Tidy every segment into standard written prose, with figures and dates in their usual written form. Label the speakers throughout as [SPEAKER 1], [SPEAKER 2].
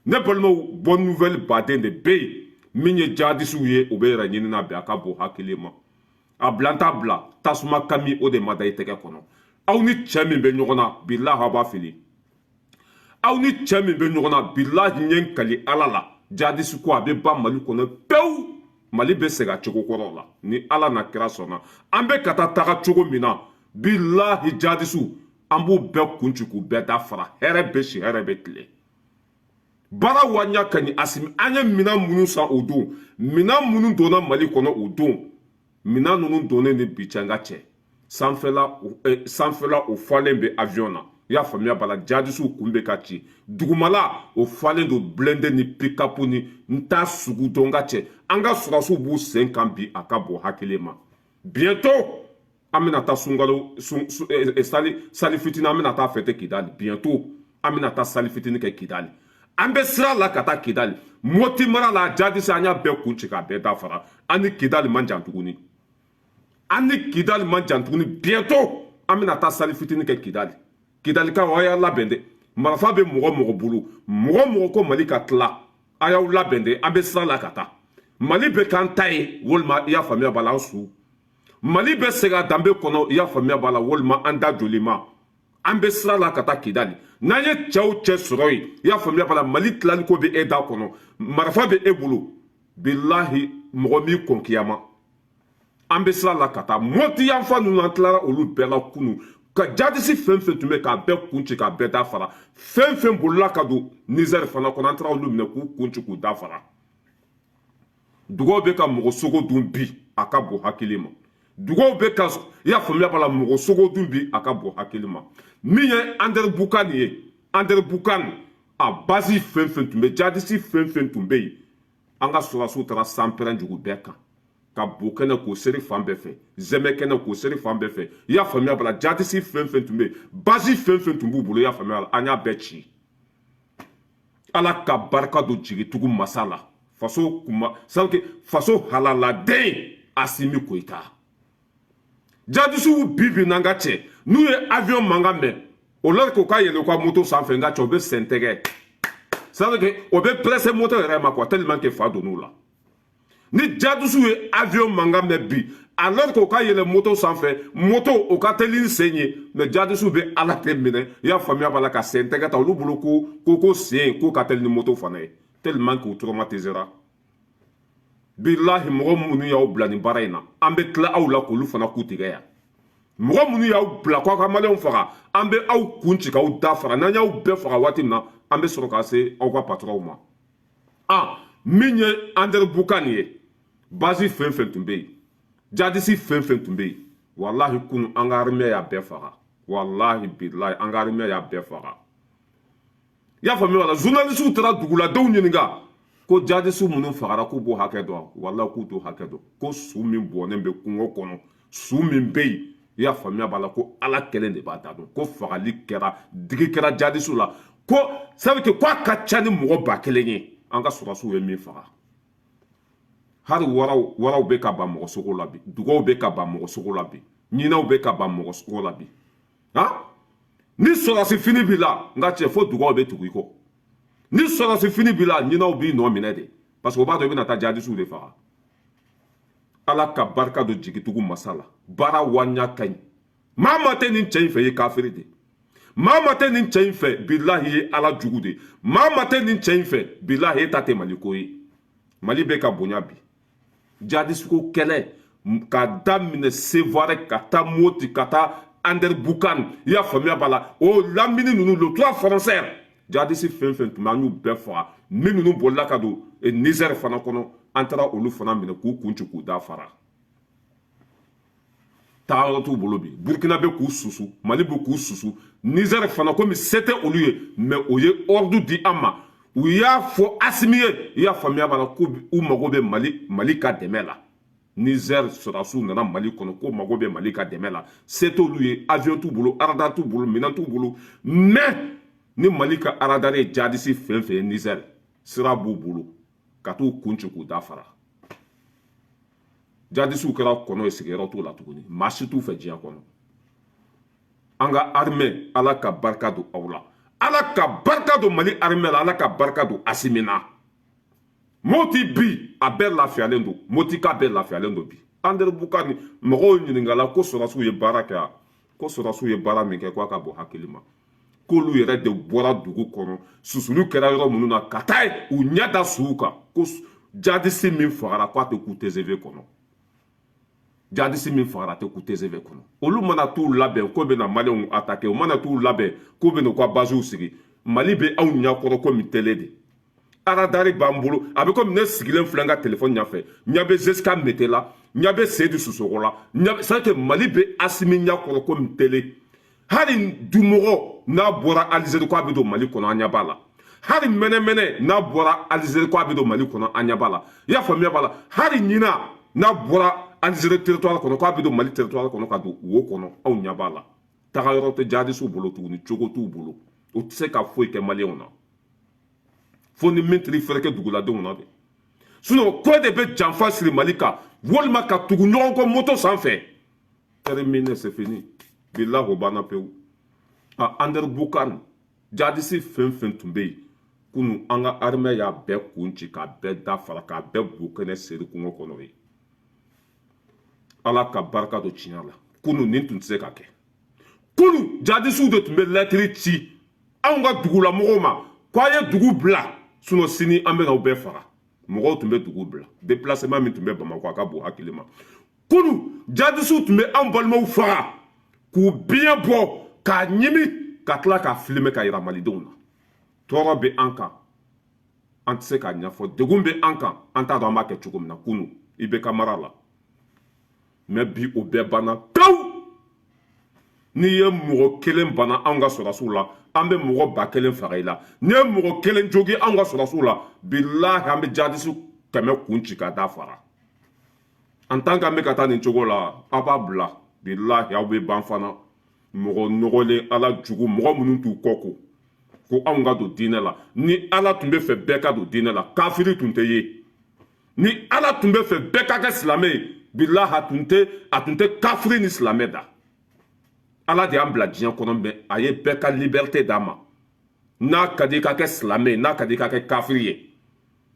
[SPEAKER 1] Ne balimaw, bonne nouvelle baden de bɛ yen. Min ye jihadisiw ye, u bɛ yɛrɛ ɲini na bi, a ka bon hakili ma. A bila n t'a bila tasuma kami, o de ma da i tɛgɛ kɔnɔ. Aw ni cɛ min bɛ ɲɔgɔn na, bilahi, aw b'a fili. Aw ni cɛ min bɛ ɲɔgɔn na, bilahi, n ye n kali Ala la, jihadisi ko a bɛ ban Mali kɔnɔ pewu. Mali bɛ segin a cogo kɔrɔ la ni Ala na kira sɔnna. An bɛ ka taa taga cogo min na, bilahi, jihadisiw, an b'u bɛɛ kun ci k'u bɛɛ da fara. Hɛrɛ bɛ si, hɛrɛ bɛ tile, baara waɲa ka ɲi. Asimi, an ye minɛn minnu san o don, minɛn minnu donna Mali kɔnɔ o don, minɛn ninnu donnen ni bi cɛ, n ka cɛ, sanfɛla sanfɛla o falen bɛ avion na, i y'a faamuya bala, jihadisiw kun bɛ ka ci. Dugumala o falen don blindé ni pick-up ni n t'a sugu dɔn. N ka cɛ, an ka sɔrɔdasiw b'u sen kan bi, a ka bon hakili ma. Bientôt an bɛna taa sunkalo sun sali, sali fitinin, an bɛna taa fêter Kidali. Bientôt an bɛna taa sali fitinin kɛ Kidali. An bɛ sira la ka taa Kidali, Moti mara la. Jihadisi, an y'a bɛɛ kun ci k'a bɛɛ dafara. An ni Kidali man jan tuguni, an ni Kidali man jan tuguni. Bientôt an bɛna taa sali fitinin kɛ Kidali. Kidalikaw, aw y'a labɛn dɛ. Marifa bɛ mɔgɔ mɔgɔ bolo, mɔgɔ mɔgɔ ko Mali ka tila, a y'aw labɛn dɛ. An bɛ sira la ka taa. Mali bɛ k'an ta ye, walima, i y'a faamuya b'a la, an su Mali bɛ segin a danbe kɔnɔ, i y'a faamuya b'a la, walima an da joli ma. An bɛ sira la ka taa Kidali. N'an ye cɛw cɛ sɔrɔ yen, i y'a faamuya b'a la, Mali tilali ko bɛ e da kɔnɔ, marifa bɛ e bolo, bilahi, mɔgɔ m'i kɔn kiyama. An bɛ sira la ka taa Mɔti yanfan ninnu, an tilara olu bɛɛ la kunun, ka jadisi fɛn fɛn tun bɛ k'a bɛɛ kun ci k'a bɛɛ da fara. Fɛn fɛn bolila ka don Nizɛri fana kɔnɔ, an taara olu minɛ k'u kun ci k'u da fara. Dugaw bɛ ka mɔgɔ sogo dun bi, a ka bon hakili ma. Dugaw bɛ ka, i y'a faamuya b'a la, mɔgɔ sogo dun bi, a ka bon hakili ma. Min ye Anderamboukane ye, Anderamboukane a base fɛn fɛn tun bɛ, jadisi fɛn fɛn tun bɛ yen, an ka sɔrɔdasiw taara sanpɛrɛn jugu bɛɛ kan ka bo kɛnɛ k'o seri fan bɛɛ fɛ, zɛmɛ kɛnɛ k'o seri fan bɛɛ fɛ. I y'a faamuya bala, jadisi fɛn fɛn tun bɛ yen, base fɛn fɛn tun b'u bolo, i y'a faamuya, an y'a bɛɛ ci. Ala ka barika don jigitugu masa la. Faso kuma sabu faso halaladen Asimi Koyita. Jadisiw bi bi n'an ka cɛ, n'u ye avion mankan mɛn, o la k'u ka yɛlɛ u ka moto sanfɛ, n ka cɛ, u bɛ sen tɛgɛ, c'est à dire que o bɛ pressé moto yɛrɛ ma quoi, tellement que fa donn'u la. Ni jadisiw ye avion mankan mɛn bi, alors k'u ka yɛlɛ moto sanfɛ, moto o ka teli ni sen ye, mais jadisiw bɛ Ala tɛ minɛ, i y'a faamuya b'a la, ka sen tɛgɛ ta. Olu bolo ko sen ko ka teli ni moto fana ye, tellement k'u traumatisera. Bilahi, mɔgɔ minnu y'aw bila nin baara in na, an bɛ tila aw la k'olu fana ku tigɛ yan. Mɔgɔ minnu y'aw bila k'aw ka maliyɛnw faga, an bɛ aw kun ci k'aw da faga. N'an y'aw bɛɛ faga waati min na, an bɛ sɔrɔ ka se aw ka patronw ma. Ah, min ye Anderamboukane ye, base fɛn fɛn tun bɛ yen, jadisi fɛn fɛn tun bɛ yen, walahi, kunu an ka armée y'a bɛɛ faga. Walahi, bilahi, an ka armée y'a bɛɛ faga. I y'a faamuya wala? Journaliste taara duguladenw ɲininka ko jadisi minnu fagara, k'u b'o hakɛ dɔn. Walahi, k'u t'o hakɛ dɔn, ko su min bɔnnen bɛ kungo kɔnɔ, su min bɛ yen, i y'a faamuya b'a la, ko Ala kelen de b'a da dɔn ko fagali kɛra, digi kɛra jadisiw la, ko ça veut dire ko a ka ca ni mɔgɔ 1000 ye, an ka sɔrɔdasiw ye min faga. Hali waraw, waraw bɛ ka ban mɔgɔ sogo la bi, dugaw bɛ ka ban mɔgɔ sogo la bi, ɲinɛw bɛ ka ban mɔgɔ sogo la bi. Han, ni sɔrɔdasi fini b'i la, n ka cɛ, fo dugaw bɛ tugu i kɔ. Ni sɔrɔdasi fini b'i la, ɲinɛw b'i nɔ minɛ de, parce que o b'a dɔn i bɛna taa jadisiw de faga. Ala ka barika don jigitugu masa la. Baara waɲa ka ɲi. Maa maa tɛ nin cɛ in fɛ, i ye kafiri de. Maa maa tɛ nin cɛ in fɛ, bilahi, ye Ala jugu de. Maa maa tɛ nin cɛ in fɛ, bilahi, e ta tɛ Mali ko ye. Mali bɛ ka bonya bi. Jadisiko kɛlɛ ka daminɛ Sevare ka taa Moti, ka taa Anderamboukane, i y'a faamuya b'a la, o lamini ninnu, le trois français, jadisi fɛn fɛn tun bɛ, an y'u bɛɛ faga. Min ninnu bolila ka don Nizɛri fana kɔnɔ, an taara olu fana minɛ k'u kun ci k'u da fara. Taayɔrɔ t'u bolo bi. Burukina bɛ k'u susu, Mali bɛ k'u susu, Nizɛri fana, komi se tɛ olu ye, mais o ye ordre di an ma. U y'a fɔ Asimi ye, i y'a faamuya b'a la, ko u mago bɛ Mali ka dɛmɛ la. Nizɛri sɔrɔdasiw nana Mali kɔnɔ ko mago bɛ Mali ka dɛmɛ la. Se t'olu ye, avion t'u bolo, radar t'u bolo, minɛn t'u bolo, mais ni Mali ka radar ye jadisi fɛn fɛn ye Nizɛri, sira b'u bolo ka t'u kun ci k'u da fara. Jadisiw kɛra kɔnɔ ye, sigiyɔrɔ t'u la tuguni, maa si t'u fɛ diɲɛ kɔnɔ. An ka armée, Ala ka barika don aw la. Ala. Ala ka barika don Mali armée la, Ala ka barika don Asimi na. Moti bi, a bɛɛ lafiyalen don. Moti ka bɛɛ lafiyalen don bi. Anderamboukane ni mɔgɔw ɲininkala ko sɔrɔdasiw ye baara kɛ, ko sɔrɔdasiw ye baara min kɛ, ko a ka bon hakili ma, k'olu yɛrɛ de bɔra dugu kɔnɔ, susuli kɛra yɔrɔ minnu na, ka taa yen, u ɲɛ da suw kan, ko jadisi min fagara, ko a tɛ ku TGV kɔnɔ. Jadisi min fagara, a tɛ ku TGV kɔnɔ. Olu mana t'u labɛn ko bɛna Maliyɛnw attaquer, u mana t'u labɛn k'u bɛna u ka basew sigi, Mali bɛ anw ɲɛkɔrɔ komi télé de. Radar b'an bolo. A bɛ komi ne sigilen filɛ n ka telefɔni ɲɛfɛ, ɲɛ bɛ Jessica Mete la, ɲɛ bɛ Seydou Sissoko la, ɲɛ c'est que Mali bɛ Asimi ɲɛkɔrɔ komi télé. Hali dumɔgɔ n'a bɔra Alizeri ko a bɛ don Mali kɔnɔ, an ɲɛ b'a la. Hali mɛnɛmɛnɛ n'a bɔra Alizeri ko a bɛ don Mali kɔnɔ, an ɲɛ b'a la. I y'a faamuya b'a la. Hali ɲina n'a bɔra Alizeri territoire kɔnɔ k'a bɛ don Mali territoire kɔnɔ ka don wo kɔnɔ, aw ɲɛ b'a la. Taga yɔrɔ tɛ jadisiw bolo tuguni, cogo t'u bolo, u tɛ se ka foyi kɛ Maliyɛnw na fo ni min tiri fɛrɛkɛ duguladenw na de. Sinon ko de bɛ janfa siri Mali kan, walima ka tugu ɲɔgɔn kɔ moto sanfɛ. Terminé, c'est fini, bilahi, o banna pewu. A Anderamboukane jadisi fɛn fɛn tun bɛ yen kunu, an ka armée y'a bɛɛ kun ci, k'a bɛɛ da fara, k'a bɛɛ bo kɛnɛ seri kungo kɔnɔ ye. Ala ka barika don tiɲɛ la. Kunu nin tun tɛ se ka kɛ. Kunu jadisiw de tun bɛ lɛtiri ci anw ka dugulamɔgɔw ma ko a ye dugu bila, sinon sini an bɛna aw bɛɛ faga. Mɔgɔw tun bɛ dugu bila. Déplacement min tun bɛ Bamakɔ, a ka bon hakili ma. Kunu jadisiw tun bɛ anw balimaw faga, k'u biɲɛ bɔ k'a ɲimi, ka tila k'a filmer ka yira Malidenw na. Tɔɔrɔ bɛ an kan, an tɛ se k'a ɲɛfɔ. Degun bɛ an kan, an t'a dɔn an b'a kɛ cogo min na. Kunu i bɛ ka mara la, mais bi o bɛɛ banna pewu. N'i ye mɔgɔ kelen bana anw ka sɔrɔdasiw la, an bɛ mɔgɔ 1000 faga i la. N'i ye mɔgɔ kelen jogi anw ka sɔrɔdasiw la, bilahi, an bɛ jadisi 100 kun ci ka da fara. En tant qu'an bɛ ka taa nin cogo la, aw b'a bila, bilahi, aw bɛ ban fana. Mɔgɔ nɔgɔlen, Ala jugu, mɔgɔ minnu t'u kɔ ko ko anw ka don diinɛ la. Ni Ala tun bɛ fɛ bɛɛ ka don diinɛ la, kafiri tun tɛ ye. Ni Ala tun bɛ fɛ bɛɛ ka kɛ silamɛ ye, bilahi, a tun tɛ kafiri ni silamɛ da. Ala de y'an bila diɲɛ kɔnɔ, mais a ye bɛɛ ka liberté d'a ma. N'a ka di i ka kɛ silamɛ ye, n'a ka di i ka kɛ kafiri ye,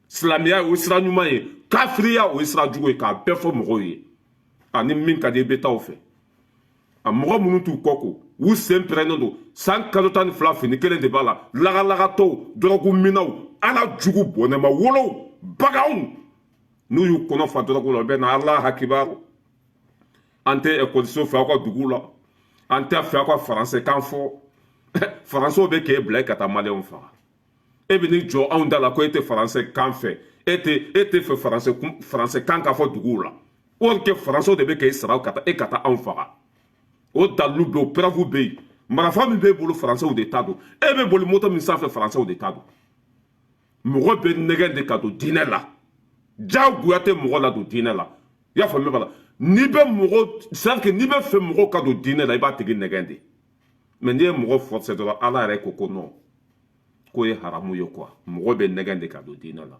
[SPEAKER 1] silamɛya o ye sira ɲuman ye, kafiriya o ye sira jugu ye, k'a bɛɛ fɔ mɔgɔw ye. Ani min ka di i bɛ taa o fɛ. A mɔgɔ minnu t'u kɔ ko, u sen pɛrɛnnen don san kalo 12, fini kelen de b'a la, lagalagatɔw, dɔrɔgu minnaw, Ala jugu, bɔnɛma wolow, baganw, n'u y'u kɔnɔ fa dɔrɔgu la, u bɛ na Ala hakibaru. An tɛ ekɔliso fɛ aw ka dugu la, an tɛ fɛ aw ka faransɛ kan fɔ. Faransɛw bɛ k'e bila ka taa Maliyɛnw faga. E bɛ n'i jɔ anw da la ko e tɛ faransɛ kan fɛ, e tɛ fɛ faransɛ kan ka fɔ duguw la, or que faransɛw de bɛ k'e sara ka taa e ka taa anw faga. O dalilu bɛ yen, o preuve bɛ yen. Marifa min b'e bolo, faransɛw de ta don. E bɛ boli moto min sanfɛ, faransɛw de ta don. Mɔgɔ bɛ nɛgɛn de ka don diinɛ la, diyagoya tɛ mɔgɔ la don diinɛ la. I y'a faamuya b'a la. N'i bɛ mɔgɔ, c'est à dire que n'i bɛ fɛ mɔgɔ ka don diinɛ la, i b'a tigi nɛgɛn de. Mais n'i ye mɔgɔ forcer dɔrɔn, Ala yɛrɛ ko ko non, k'o ye haramu ye quoi. Mɔgɔ bɛ nɛgɛn de ka don diinɛ la.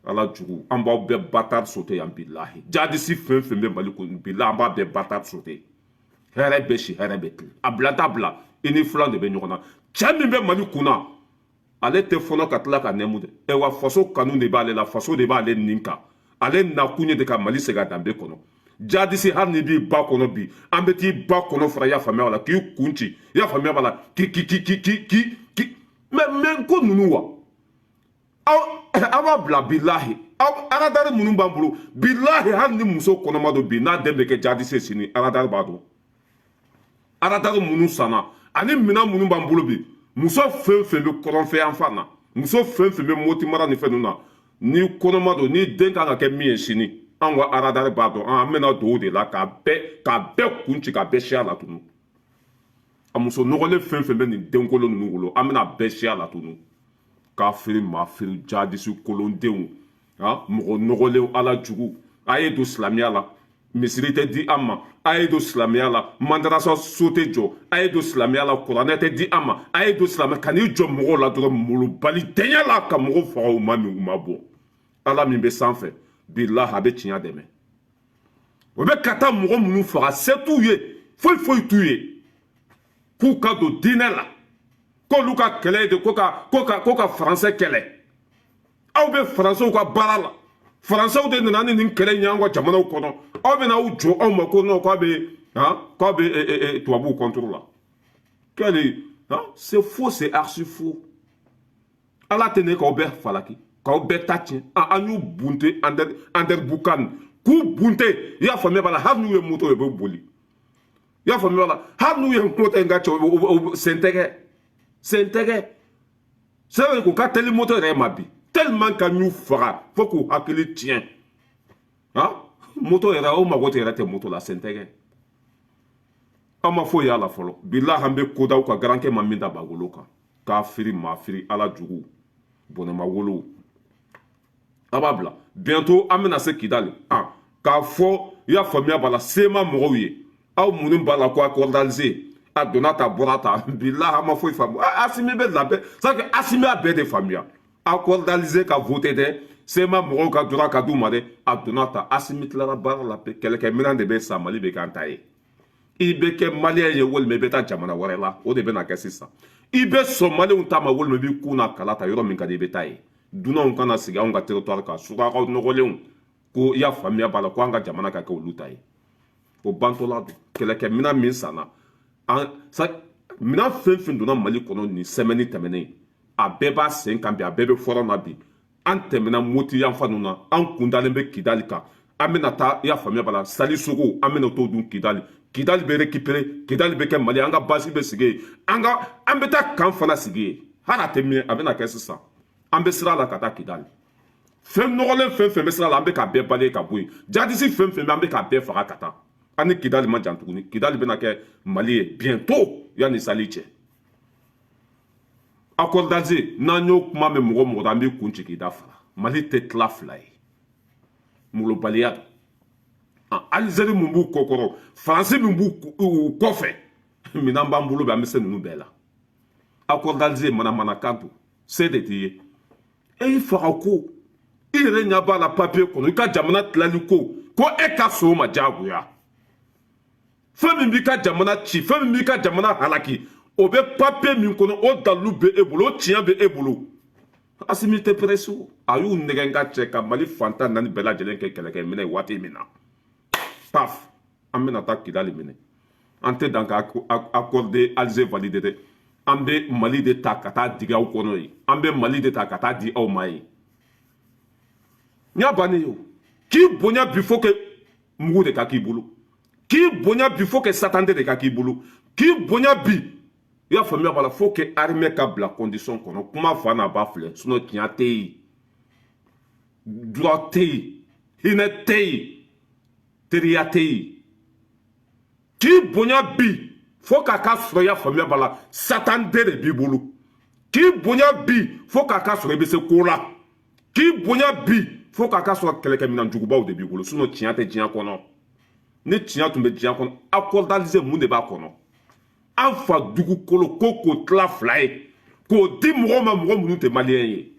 [SPEAKER 1] Ala jugu, an b'aw bɛɛ bâtard sauter yan, bilahi. Jadisi fɛn fɛn bɛ Mali kɔnɔ, bilahi, an b'a bɛɛ bâtard sauter. Hɛrɛ bɛ si, hɛrɛ bɛ tile. A bila t'a bila, i ni filan de bɛ ɲɔgɔn na. Cɛ min bɛ Mali kunna, ale tɛ fɔlɔ ka tila ka nɛmu dɛ. Ɛ wa, faso kanu de b'ale la, faso de b'ale nin kan. Ale nakun ye de ka Mali segin a danbe kɔnɔ. Jadisi, hali ni b'i ba kɔnɔ bi, an bɛ t'i ba kɔnɔ fara, i y'a faamuya b'a la, k'i kun ci, i y'a faamuya b'a la, k'i k'i k'i k'i k'i k'i mais ko ninnu wa, aw b'a bila, bilahi. Aw radar minnu b'an bolo, bilahi, hali ni muso kɔnɔma don bi, n'a den bɛ kɛ jadisi sini, radar b'a dɔn. Radar minnu sanna ani minɛn minnu b'an bolo bi, muso fɛn fɛn bɛ kɔrɔnfɛ yan fan na, muso fɛn fɛn bɛ Moti mara ni fɛn ninnu na, ni kɔnɔma don, ni den kan ka kɛ min ye sini, anw ka radar b'a dɔn. An bɛna don o de la k'a bɛɛ kun ci, k'a bɛɛ siya latunu. A muso nɔgɔlen fɛn fɛn bɛ nin denkolon ninnu wolo, an bɛna bɛɛ siya latunu. Kafiri mafiri, jadisi kolondenw, mɔgɔ nɔgɔlenw, Ala jugu. A ye don silamɛya la, misiri tɛ di an ma. A ye don silamɛya la, madarasa so tɛ jɔ. A ye don silamɛya la, kuranɛ tɛ di an ma. A ye don silamɛ ka n'i jɔ mɔgɔw la dɔrɔn, molobali denya la, ka mɔgɔw faga, u ma min, u ma bɔ. Ala min bɛ sanfɛ, bilahi, a bɛ tiɲɛ dɛmɛ. O bɛ ka taa mɔgɔ minnu faga, se t'u ye, foyi foyi t'u ye, k'u ka don diinɛ la. K'olu ka kɛlɛ ye de ko ka faransɛ kɛlɛ. Aw bɛ faransɛw ka baara la. Faransɛw de nana ni nin kɛlɛ in y'an ka jamanaw kɔnɔ. Aw bɛna aw jɔ anw ma ko non, k'a bɛ han, k'a bɛ tubabuw contre la. Quel hein? C'est faux, c'est archi faux. Ala tɛ ne k'aw bɛɛ falaki, k'aw bɛɛ ta tiɲɛ. An y'u bunte Anderamboukane, k'u bunte. I y'a faamuya b'a la, hali n'u ye moto ye, u bɛ boli. I y'a faamuya b'a la, hali n'u ye moto in ka cɛ, sen tɛgɛ, sen tɛgɛ. C'est vrai k'u ka teli moto yɛrɛ ma bi, tellement ka y'u faga fo k'u hakili tiɲɛ. Han, moto yɛrɛ, aw mago tɛ yɛrɛ tɛ moto la, sen tɛgɛ. Aw ma foyi y'a la fɔlɔ. Bilahi, an bɛ kodaw ka garankɛ ma min da bagolo kan k'a firi maa firi ala jugu bɔnɛma wolo. A b'a bila, bientôt an bɛna se Kidali. Ah, k'a fɔ, i y'a faamuya b'a la, CMA mɔgɔw ye aw munni b'a la ko accord d'Alger a donna ta bɔra ta. Bilahi, an ma foyi faamu. Asimi bɛ labɛn, c'est que Asimi y'a bɛɛ de faamuya. Accord d'Alger ka voté dɛ, CMA mɔgɔw ka droit ka d'u ma dɛ. A donna ta, Asimi tilara baara la pe. Kɛlɛkɛminɛn de bɛ san, Mali bɛ k'an ta ye. I bɛ kɛ maliyɛn ye walima i bɛ taa jamana wɛrɛ la, o de bɛna kɛ sisan. I bɛ sɔn maliyɛnw ta ma walima i b'i kun n'a kala ta, yɔrɔ min ka di i bɛ taa yen. Dunanw kana sigi anw ka territoire kan, surakaw nɔgɔlenw ko, i y'a faamuya b'a la, ko an ka jamana ka kɛ olu ta ye. O bantɔla don. Kɛlɛkɛminɛn min sanna, an sa minɛn fɛn fɛn donna Mali kɔnɔ nin semaine tɛmɛnen, a bɛɛ b'a sen kan bi, a bɛɛ bɛ fɔlɔ na bi. An tɛmɛna Moti yanfan ninnu na, an kun dalen bɛ Kidali kan. An bɛna taa, i y'a faamuya b'a la, sali sogo, an bɛna t'o dun Kidali. Kidali bɛ récupérer, Kidali bɛ kɛ Mali, an ka base bɛ sigi yen, an ka an bɛ taa camp fana sigi yen. Hali a tɛ mɛn, a bɛna kɛ sisan. An bɛ sira la ka taa Kidali. Fɛn nɔgɔlen fɛn fɛn bɛ sira la, an bɛ k'a bɛɛ balayer ka bɔ yen. Jadisi fɛn fɛn bɛ, an bɛ k'a bɛɛ faga ka taa. An ni Kidali ma jan tuguni. Kidali bɛna kɛ Mali ye bientôt, yanni sali cɛ. Accord d'Alger, n'an y'o kuma mɛn mɔgɔ mɔgɔ da, an b'i kun ci k'i da fara. Mali tɛ tila fila ye, molobaliya don. Alizeri mun b'u kɔkɔrɔ, Faransi min b'u kɔfɛ, minɛn b'an bolo bi, an bɛ se ninnu bɛɛ la. Accord d'Alger, manamanakan don, se de t'i ye. E y'i faga ko i yɛrɛ ɲɛ b'a la papiye kɔnɔ, i ka jamana tilali ko ko e ka so ma diyagoya. Fɛn min b'i ka jamana ci, fɛn min b'i ka jamana halaki, o bɛ papiye min kɔnɔ, o dalilu bɛ e bolo, o tiɲɛ bɛ e bolo. Asimi tɛ pressé o, a y'u nɛgɛn ka cɛ ka Mali fantan naani bɛɛ lajɛlen kɛ kɛlɛkɛminɛ ye waati min na, paf, an bɛna taa Kidali minɛ. An tɛ dan ka accord d'Alger validé dɛ, an bɛ Mali de ta ka taa digi aw kɔnɔ yen, an bɛ Mali de ta ka taa di aw ma yen. N y'a bannen ye o. K'i bonya bi, fo que mugu de ka k'i bolo. K'i bonya bi, fo que satande de ka k'i bolo. K'i bonya bi, i y'a faamuya b'a la, fo que armée ka bila condition kɔnɔ. Kuma fa n'a ba filɛ, sinon tiɲɛ tɛ yen, droit tɛ yen, hinɛ tɛ yen, teriya tɛ yen. K'i bonya bi, fo k'a ka sɔrɔ, i y'a faamuya b'a la, satande de b'i bolo. K'i bonya bi, fo k'a ka sɔrɔ i bɛ se ko la. K'i bonya bi, fo k'a ka sɔrɔ kɛlɛkɛminɛn jugubaw de b'i bolo, sinon tiɲɛ tɛ diɲɛ kɔnɔ. Ni tiɲɛ tun bɛ diɲɛ kɔnɔ, accord d'Alger, mun de b'a kɔnɔ? An fa dugukolo ko k'o tila fila ye k'o di mɔgɔw ma, mɔgɔ minnu tɛ maliyɛn ye,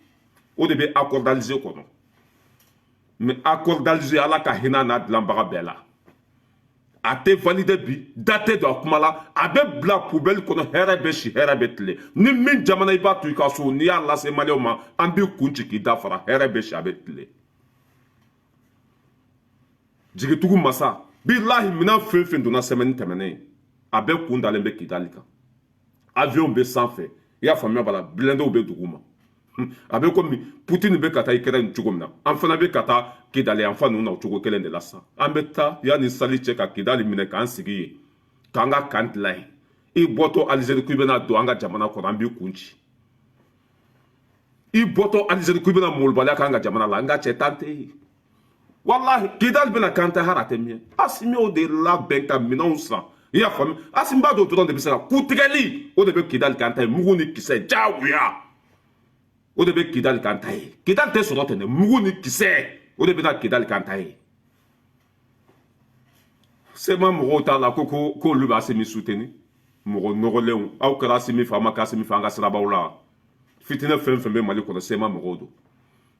[SPEAKER 1] o de bɛ accord d'Alger kɔnɔ. Mais accord d'Alger, Ala ka hinɛ n'a dilanbaga bɛɛ la, a tɛ validé bi, da tɛ don a kuma la, a bɛ bila poubelle kɔnɔ. Hɛrɛ bɛ si, hɛrɛ bɛ tile. Ni min jamana, i b'a to i ka so, n'i y'a lase maliyɛnw ma, an b'i kun ci k'i da fara. Hɛrɛ bɛ si, a bɛ tile. Jigitugu masa, bilahi, minɛn fɛn fɛn donna semaine tɛmɛnen, a bɛɛ kun dalen bɛ Kidali kan. Avion bɛ sanfɛ, i y'a faamuya b'a la, blindéw bɛ dugu ma. A bɛ komi Poutine bɛ ka taa Ukraine cogo min na, an fana bɛ ka taa Kidali yan fan ninnu na o cogo kelen de la sisan. An bɛ taa yanni sali cɛ ka Kidali minɛ k'an sigi yen, k'an ka camp dilan yen. I bɔtɔ Alizeri k'i bɛna don an ka jamana kɔnɔ, an b'i kun ci. I bɔtɔ Alizeri k'i bɛna molobaliya k'an ka jamana la, an ka cɛ tan tɛ yen. Walahi, Kidali bɛna kan tɛ hali a tɛ mɛn. Asimi o de labɛn ka minɛnw san, i y'a faamu. Asimi b'a dɔn dɔrɔn de bɛ se ka kutigɛli, o de bɛ Kidali kan ta ye. Mugu ni kisɛ diyagoya, o de bɛ Kidali kan ta ye. Kidali tɛ sɔrɔ ten dɛ, mugu ni kisɛ, o de bɛna Kidali kan ta ye. CMA mɔgɔw t'a la ko k'olu bɛ Asimi soutenir. Mɔgɔ nɔgɔlenw, aw kɛra Asimi fɛ, aw ma kɛ Asimi fɛ, an ka sirabaw la. Fitinɛ fɛn fɛn bɛ Mali kɔnɔ, CMA mɔgɔw don.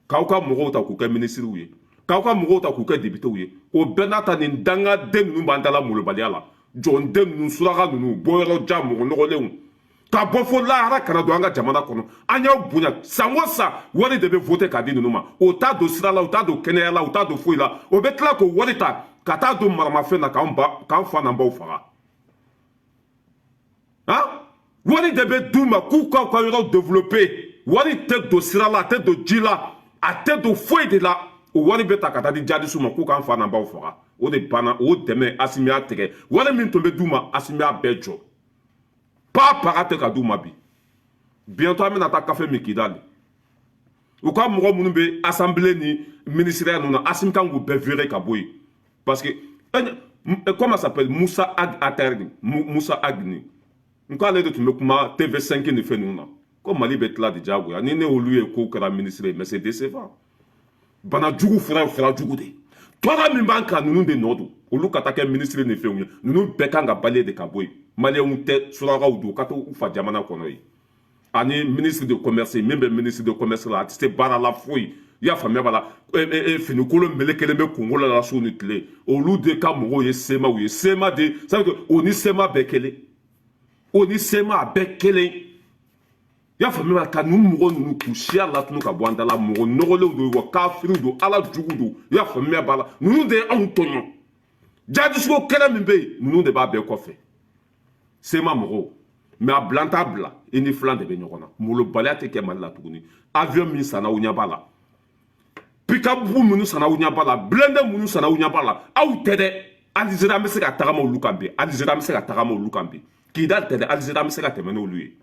[SPEAKER 1] K'aw ka mɔgɔw ta k'u kɛ minisiriw ye, k'aw ka mɔgɔw ta k'u kɛ députéw ye, o bɛɛ n'a ta, nin dangaden ninnu b'an dala molobaliya la. Jɔnden ninnu, suraka ninnu, bɔyɔrɔ jan, mɔgɔ nɔgɔlenw. Ka bɔ fo lahara kana don an ka jamana kɔnɔ. An y'aw bonya san o san, wari de bɛ voter k'a di ninnu ma. O t'a don sira la, o t'a don kɛnɛya la, o t'a don foyi la. O bɛ tila k'o wari ta ka taa don maramafɛn na k'an ba, k'an fa n'an baw faga. Han, wari de bɛ d'u ma k'u k'aw ka yɔrɔ développer. Wari tɛ don sira la, a tɛ don ji la, a tɛ don foyi de la. O wari bɛ ta ka taa di jadisiw ma k'u k'an fa n'an baw faga. O de banna, o dɛmɛ Asimi y'a tigɛ. Wari min tun bɛ d'u ma, Asimi y'a bɛɛ jɔ. Pa paga tɛ ka d'u ma bi. Bientôt an bɛna taa kafe min Kidali. U ka mɔgɔ minnu bɛ assemblée ni ministère ninnu na, Asimi kan k'u bɛɛ virer ka bɔ yen, parce que comment s'appelle, Moussa Ag Ater ni Moussa Ag ni n k'ale de tun bɛ kuma TV5 ni fɛn ninnu na ko Mali bɛ tila de diyagoya ni ne olu ye kow kɛra ministre ye. Mais c'est décevant. Bana jugu fura ye fura jugu de ye. Tɔɔrɔ min b'an kan, ninnu de nɔ don. Olu ka taa kɛ ministre ni fɛnw ye, ninnu bɛɛ kan ka bali de ka bɔ yen. Maliyɛnw tɛ, surakaw don ka to u fa jamana kɔnɔ yen. Ani ministre de commerce min bɛ ministre de commerce la, a tɛ se baara la foyi. I y'a faamuya b'a la, finikolon melekelen bɛ kungo la su ni tile. Olu de ka mɔgɔw ye CMA ye. CMA de, c'est à dire o ni CMA bɛɛ kelen, o ni CMA bɛɛ kelen. I y'a faamuya, ka ninnu mɔgɔ ninnu k'u siya latunu ka bɔ an da la. Mɔgɔ nɔgɔlenw don wa, kafiriw don, ala jugu don. I y'a faamuya b'a la, ninnu de ye anw tɔɲɔ. Jadisuko kɛlɛ min bɛ yen, ninnu de b'a bɛɛ kɔfɛ, CMA mɔgɔw. Mais a bila n t'a bila, i ni filan de bɛ ɲɔgɔn na. Molobaliya tɛ kɛ Mali la tuguni. Avion min sanna, aw ɲɛ b'a la. Pick-up minnu sanna, aw ɲɛ b'a la. Blindé minnu sanna, aw ɲɛ b'a la. Aw tɛ dɛ. Alizeri, an bɛ se ka tagama olu kan bi. Alizeri, an bɛ se ka tagama olu kan bi. Kidali tɛ dɛ, Alizeri, an bɛ se ka tɛmɛ n'olu ye.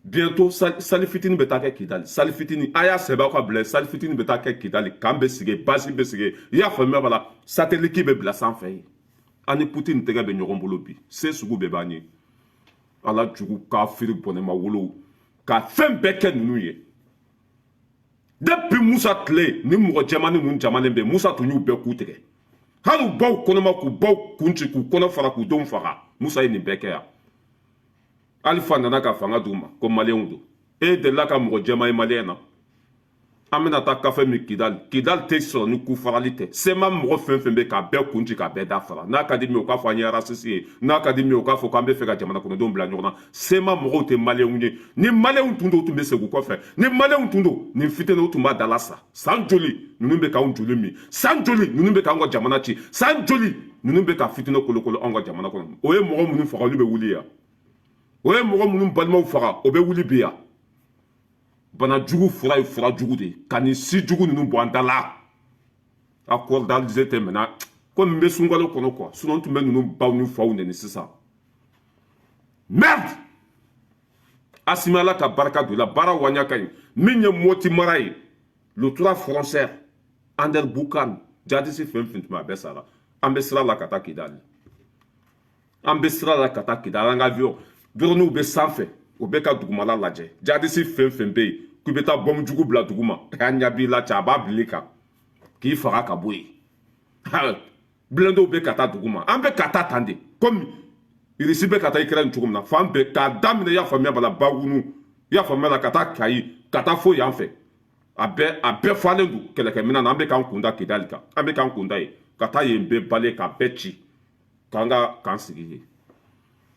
[SPEAKER 1] Bientôt sali fitini bɛ taa kɛ Kidali. Sali fitini, a y'a sɛbɛn aw ka bila. Sali fitini bɛ taa kɛ Kidali, kan bɛ sigi, basi bɛ sigi. I y'a faamuya b'a la, satellite bɛ bila sanfɛ yen. An ni Poutine tɛgɛ bɛ ɲɔgɔn bolo bi. Se sugu bɛɛ b'an ye. Ala jugu kafiri bɔnɛma wolo ka fɛn bɛɛ kɛ ninnu ye. Depuis Musa tile, ni mɔgɔ jɛmani ninnu jamanen bɛ, Musa tun y'u bɛɛ ku tigɛ, hali u baw kɔnɔma, k'u baw kun ci, k'u kɔnɔ fara, k'u denw faga. Musa ye nin bɛɛ kɛ yan. Alifa nana ka fanga d'u ma ko maliyɛnw don. E delila ka mɔgɔ jɛman ye maliyɛn na? An bɛna taa kafe min Kidali. Kidali tɛ sɔrɔ ni ku farali tɛ. CMA mɔgɔ fɛn fɛn bɛ k'a bɛɛ kun ci, k'a bɛɛ da fara. N'a ka di min ye, o k'a fɔ an ye raciste ye. N'a ka di min ye, o k'a fɔ k'an bɛ fɛ ka jamana kɔnɔdenw bila ɲɔgɔn na. CMA mɔgɔw tɛ maliyɛnw ye. Ni maliyɛnw tun don, u tun bɛ segin u kɔfɛ. Ni maliyɛnw tun don, nin fitinin, u tun b'a dala sa. San joli ninnu bɛ k'anw joli min? San joli ninnu bɛ k'anw ka jamana ci? San joli ninnu bɛ ka fitinɛ kolokolo anw ka jamana kɔnɔ? O ye mɔgɔ minnu faga, olu bɛ wuli yan. O ye mɔgɔ minnu balimaw faga, o bɛ wuli bi yan. Bana jugu fura ye fura jugu de ye, ka nin si jugu ninnu bɔ an da la. Accord d'Alger tɛ maintenant, komi n bɛ sunkalo kɔnɔ quoi, sinon n tun bɛ ninnu baw ni faw nɛni sisan. Merde. Asimi, Ala ka barika don i la. Baara waɲa ka ɲi. Min ye Moti mara ye, le trois frontières, Anderamboukane, jadisi fɛn fɛn tun bɛ, a bɛɛ sara. An bɛ sira la ka taa Kidali. An bɛ sira la ka taa Kidali. An ka avion drone bɛ sanfɛ, o bɛ ka dugumala lajɛ. Jadisi fɛn fɛn bɛ yen k'i bɛ taa bɔmu jugu bila duguma, k'a ɲɛ b'i la cɛ, a b'a bil'i kan k'i faga ka bɔ yen. Blindéw bɛ ka taa duguma. An bɛ ka taa tan de, komi Irisi bɛ ka taa Ukraine cogo min na. Fan bɛɛ k'a daminɛ, i y'a faamuya b'a la, Bagunu, i y'a faamuya la, ka taa Kayi, ka taa fo yan fɛ, a bɛɛ falen don kɛlɛkɛminɛn na. An bɛ k'an kun da Kidali kan, an bɛ k'an kun da yen ka taa yen bɛɛ bale, ka bɛɛ ci, k'an ka k'an sigi yen.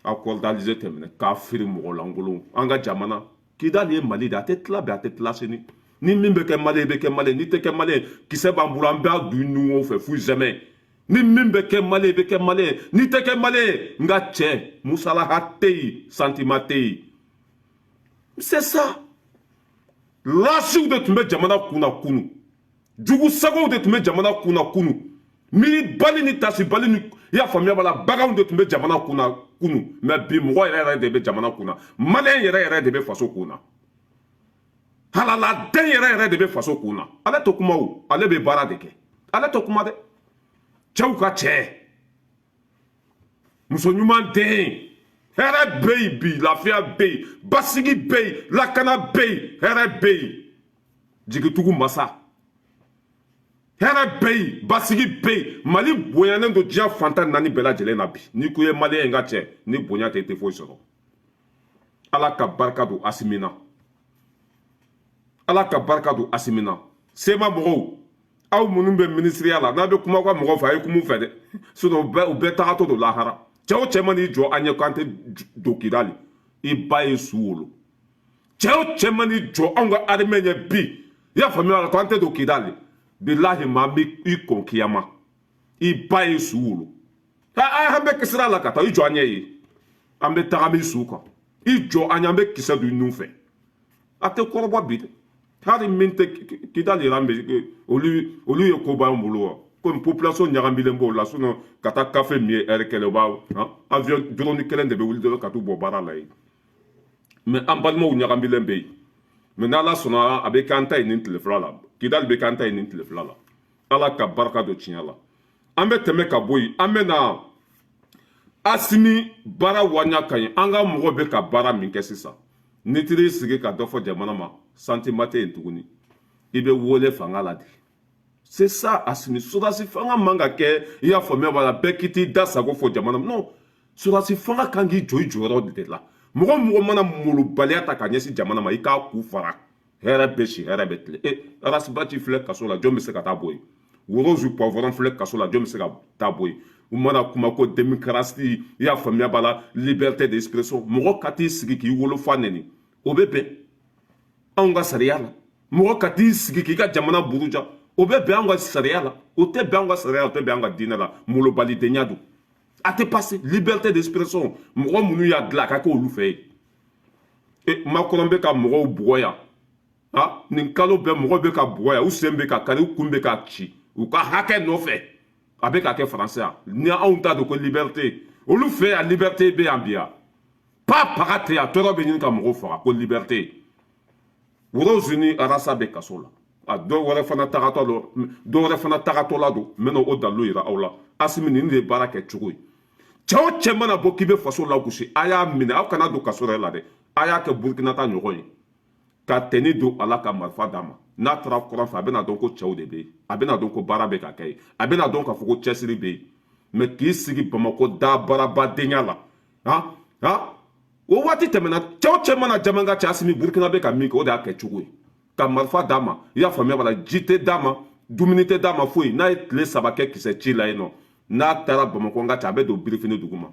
[SPEAKER 1] Accord d'Alger tɛmɛnɛ k'a feere mɔgɔ lankolon. An ka jamana Kidali ye Mali de, a tɛ tila bi, a tɛ tila sini. Ni min bɛ kɛ Mali ye, bɛ kɛ Mali ye. N'i tɛ kɛ Mali ye, kisɛ b'an bolo, an b'a dun ɲɔgɔn fɛ fu jamais. Ni min bɛ kɛ Mali ye, bɛ kɛ Mali ye. N'i tɛ kɛ Mali ye, n ka cɛ, musalaha tɛ yen, sentiment tɛ yen. C'est ça. Lasiw de tun bɛ jamana kunna kunu, jugu sagow de tun bɛ jamana kunna kunu, miiribali ni tasibali ni, i y'a faamuya b'a la, baganw de tun bɛ jamana kunna kunu. Mais bi, mɔgɔ yɛrɛ yɛrɛ de bɛ jamana kunna. Maliyɛn yɛrɛ yɛrɛ de bɛ faso kunna. Halaladen yɛrɛ yɛrɛ de bɛ faso kunna. Ale tɛ kuma o, ale bɛ baara de kɛ. Ale tɛ kuma dɛ. Cɛw ka cɛ, muso ɲuman den, hɛrɛ bɛ yen bi, lafiya bɛ yen, basigi bɛ yen, lakana bɛ yen, hɛrɛ bɛ yen, jigitugu masa, hɛrɛ bɛ yen, basigi bɛ yen. Mali bonyanen don diɲɛ fantan naani bɛɛ lajɛlen na bi. N'i ko i ye maliyɛn ye, ka cɛ, ni bonya tɛ, i tɛ foyi sɔrɔ. Ala ka barika don Asimi na. Ala ka barika don Asimi na. CMA mɔgɔw, aw minnu bɛ minisiriya la, n'a bɛ kuma ka mɔgɔw fɛ, a ye kuma u fɛ dɛ, sinon u bɛɛ tagatɔ don lahara. Cɛ o cɛ man'i jɔ an ɲɛ k'an tɛ don Kidali, i ba ye su wolo. Cɛ o cɛ man'i jɔ anw ka armée ɲɛ bi, i y'a faamuya la, ko an tɛ don Kidali, bilahi, maa bɛ i kɔn kiyama, i ba ye su wolo. An bɛ sira la ka taa, i jɔ an ɲɛ ye, an bɛ taga min su kan, i jɔ an ɲɛ, an bɛ kisɛ don i nun fɛ. A tɛ kɔrɔbɔ bi dɛ. Hali min tɛ Kidali yɛrɛ, an bɛ olu ye ko b'an bolo wa, komi population ɲagamilen b'o la. Sinon ka taa kafe min ye heure kelen, o b'a avion drone kelen de bɛ wuli dɔrɔn ka t'u bɔ baara la yen. Mais an balimaw ɲagamilen bɛ yen. Mais n'Ala sɔnna, a bɛ k'an ta ye nin tile 2 la. Kidali bɛ k'an ta ye nin tile 2 la. Ala ka barika don tiɲɛ la. An bɛ tɛmɛ ka bɔ yen, an bɛ na Asimi baara waɲa ka ɲi. An ka mɔgɔ bɛ ka baara min kɛ sisan, n'i taar'i sigi ka dɔ fɔ jamana ma, sentiment tɛ yen tuguni, i bɛ wele fanga la de. C'est ça, Asimi. Sɔrɔdasi fanga man ka kɛ, i y'a faamuya b'a la, bɛɛ k'i t'i da sago fɔ jamana ma. Non, sɔrɔdasi fanga kan k'i jɔ i jɔyɔrɔ de la. Mɔgɔ mɔgɔ mana molobaliya ta ka ɲɛsin jamana ma, i k'a ku fara. Hɛrɛ bɛ si, hɛrɛ bɛ tile. E Ras Bath filɛ kaso la, jɔn bɛ se ka taa bɔ yen? Rose Poivron filɛ kaso la, jɔn bɛ se ka taa bɔ yen? U mana kuma ko démocratie, i y'a faamuya b'a la, liberté d'expression, mɔgɔ ka t'i sigi k'i wolofa nɛni, o bɛ bɛn anw ka sariya la? Mɔgɔ ka t'i sigi k'i ka jamana buruja, o bɛ bɛn anw ka sariya la? O tɛ bɛn anw ka sariya la, o tɛ bɛn an ka diinɛ la. Molobalidenya don, a tɛ passer. Liberté d'expression, mɔgɔ minnu y'a dilan, a ka kɛ olu fɛ yen. E Macron bɛ ka mɔgɔw bugɔ yan, ah, nin kalo bɛɛ mɔgɔw bɛ ka bugɔ yan, u sen bɛ ka kari, u kun bɛ ka ci u ka hakɛ nɔfɛ. A bɛ ka kɛ Faransi yan. Ni anw ta don ko liberté, olu fɛ yan liberté bɛ yan bi yan, pa paga tɛ yan, tɔɔrɔ bɛ ɲini ka mɔgɔw faga ko liberté. Rose ni Arasa bɛ kaso la, a dɔw wɛrɛ fana tagatɔ don, dɔw wɛrɛ fana tagatɔ la don. N bɛna o dalilu yira aw la. Asimi, nin de ye baara kɛ cogo ye. Cɛ o cɛ mana bɔ k'i bɛ faso lagosi, a y'a minɛ, aw kana don kaso yɛrɛ la dɛ, a y'a kɛ Burukina ta ɲɔgɔn ye, ka tɛni don a la, ka marifa d'a ma. N'a taara kɔrɔn fɛ, a bɛna dɔn ko cɛw de bɛ yen, a bɛna dɔn ko baara bɛ ka kɛ yen, a bɛna dɔn k'a fɔ ko cɛsiri bɛ yen. Mais k'i sigi Bamakɔ da baarabadenya la, han han, o waati tɛmɛna. Cɛ o cɛ mana jama ka cɛ, Asimi, Burukina bɛ ka min kɛ, o de y'a kɛ cogo ye, ka marifa d'a ma, i y'a faamuya b'a la, ji tɛ d'a ma, dumuni tɛ d'a ma, foyi. N'a ye tile 3 kɛ kisɛ ci la yen nɔ, n'a taara Bamakɔ n ka cɛ, a bɛ don birifini dugu ma,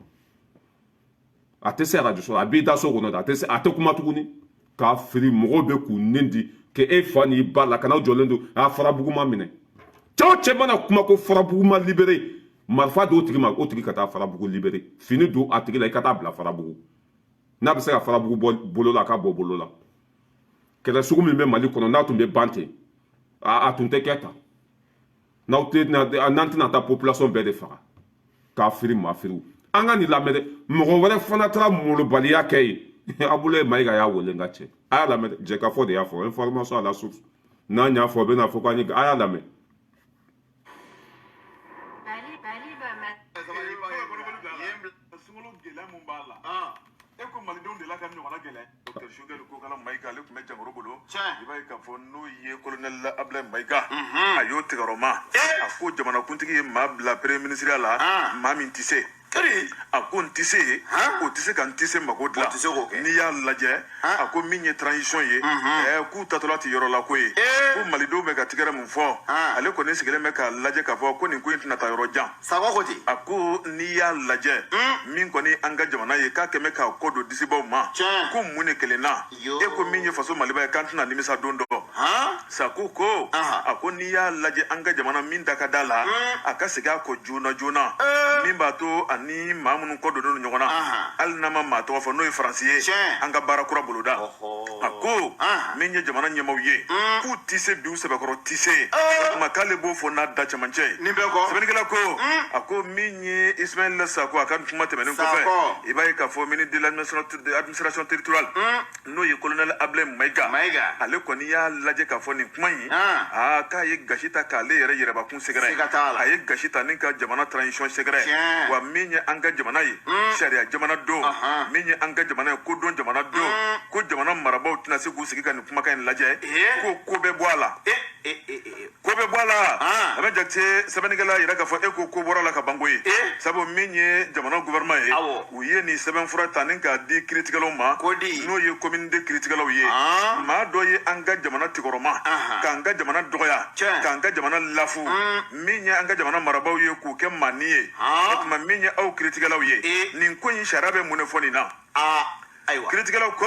[SPEAKER 1] a tɛ se arajo la, a b'i da so kɔnɔ dɛ, a tɛ se, a tɛ kuma tuguni. K'a firi mɔgɔw bɛ k'u nin di k'e fa n'i ba la, kana jɔlen don a Farabuguma minɛ. Cɛ o cɛ mana kuma ko Farabuguma libéré, marifa d'o tigi ma, o tigi ka taa Farabugu libéré. Fini don a tigi la, i ka taa bila Farabugu. N'a bɛ se ka Farabugu bɔ bolo la, a ka bɔ bolo la. Kɛlɛ sugu min bɛ Mali kɔnɔ, n'a tun bɛ ban ten, a tun tɛ kɛ tan. N'aw tɛ, n'an tɛna taa population bɛɛ de faga k'a firi maa firiw. An ka nin lamɛn dɛ. Mɔgɔ wɛrɛ fana taara molobaliya kɛ yen. Abulaye Mayiga y'a wele. N ka cɛ, a y'a lamɛn dɛ. Jɛkafɔ de y'a fɔ, information à la source. N'an y'a fɔ, a bɛna fɔ k'an ye. A y'a lamɛn.
[SPEAKER 2] Mali, Mali va
[SPEAKER 3] Sunkalo gɛlɛya mun b'a la, e ko malidenw de la ka ɲɔgɔnna gɛlɛya. Docteur Choguel Kokala Mayiga, ale tun bɛ jankaro bolo. I b'a ye k'a fɔ n'o ye colonel Ablaye Mayiga, a y'o tigɛrɔma. A ko jamanakuntigi ye maa bila premier ministre la, maa min tɛ se. A ko n tɛ se, o tɛ se ka n tɛ se mako dilan. N'i y'a lajɛ, a ko min ye transition ye, k'u tatɔla tɛ yɔrɔ la ko ye, ko malidenw bɛ ka tigɛrɛ mun fɔ, ale kɔni sigilen bɛ k'a lajɛ k'a fɔ ko nin ko in tɛna taa yɔrɔ jan. A ko n'i y'a lajɛ, min kɔni an ka jamana ye, k'a kɛmɛ k'a kɔ don disibaw ma, ko mun de kelen na? E ko min ye faso Maliba ye, k'an tɛna nimisa don dɔ. Sako ko, a ko n'i y'a lajɛ, an ka jamana min da ka da la, a ka segin a kɔ joona joona, min b'a to ani maa minnu kɔ donnen don ɲɔgɔn na, hali n'a ma maa tɔgɔ fɔ, n'o ye Faransi ye, an ka baara kura boloda. A ko min ye jamana ɲɛmaaw ye, k'u tɛ se bi, u sɛbɛkɔrɔ tɛ se. O tuma k'ale b'o fɔ n'a da cɛmancɛ ye. Sɛbɛnnikɛla ko, a ko min ye Ismaël Sako, a ka kuma tɛmɛnen kɔfɛ, i b'a ye k'a fɔ ministre de l'administration territoriale, n'o ye colonel Ablaye Mayiga, ale kɔni y'a lajɛ k'a fɔ nin kuma in, aa, k'a ye gasi ta k'ale yɛrɛ yɛrɛbakun sɛgɛrɛ. A ye gasi ta ni ka jamana transition sɛgɛrɛ. Wa min ye an ka jamana ye, sariya jamana don. Min ye an ka jamana ye, kodɔn jamana don. Ko jamana marabaaw ɲɛmaaw tɛna se k'u sigi ka nin kumakan in lajɛ ko ko bɛ bɔ a la, ko bɛ bɔ a la. A bɛ jate sɛbɛnnikɛla yira k'a fɔ e ko ko bɔra a la ka ban koyi, sabu min ye jamana gouvernement ye, u ye nin sɛbɛnfura ta ni k'a di kiritigɛlaw ma, n'o ye commune deux kiritigɛlaw ye. Maa dɔ ye an ka jamana tigɔrɔma, k'an ka jamana dɔgɔya, k'an ka jamana lafu, min ye an ka jamana marabaaw ye k'u kɛ maani ye. O tuma min ye aw kiritigɛlaw ye, nin ko in sariya bɛ mun de fɔ nin na?
[SPEAKER 4] Ayiwa,
[SPEAKER 3] kiritigɛlaw ko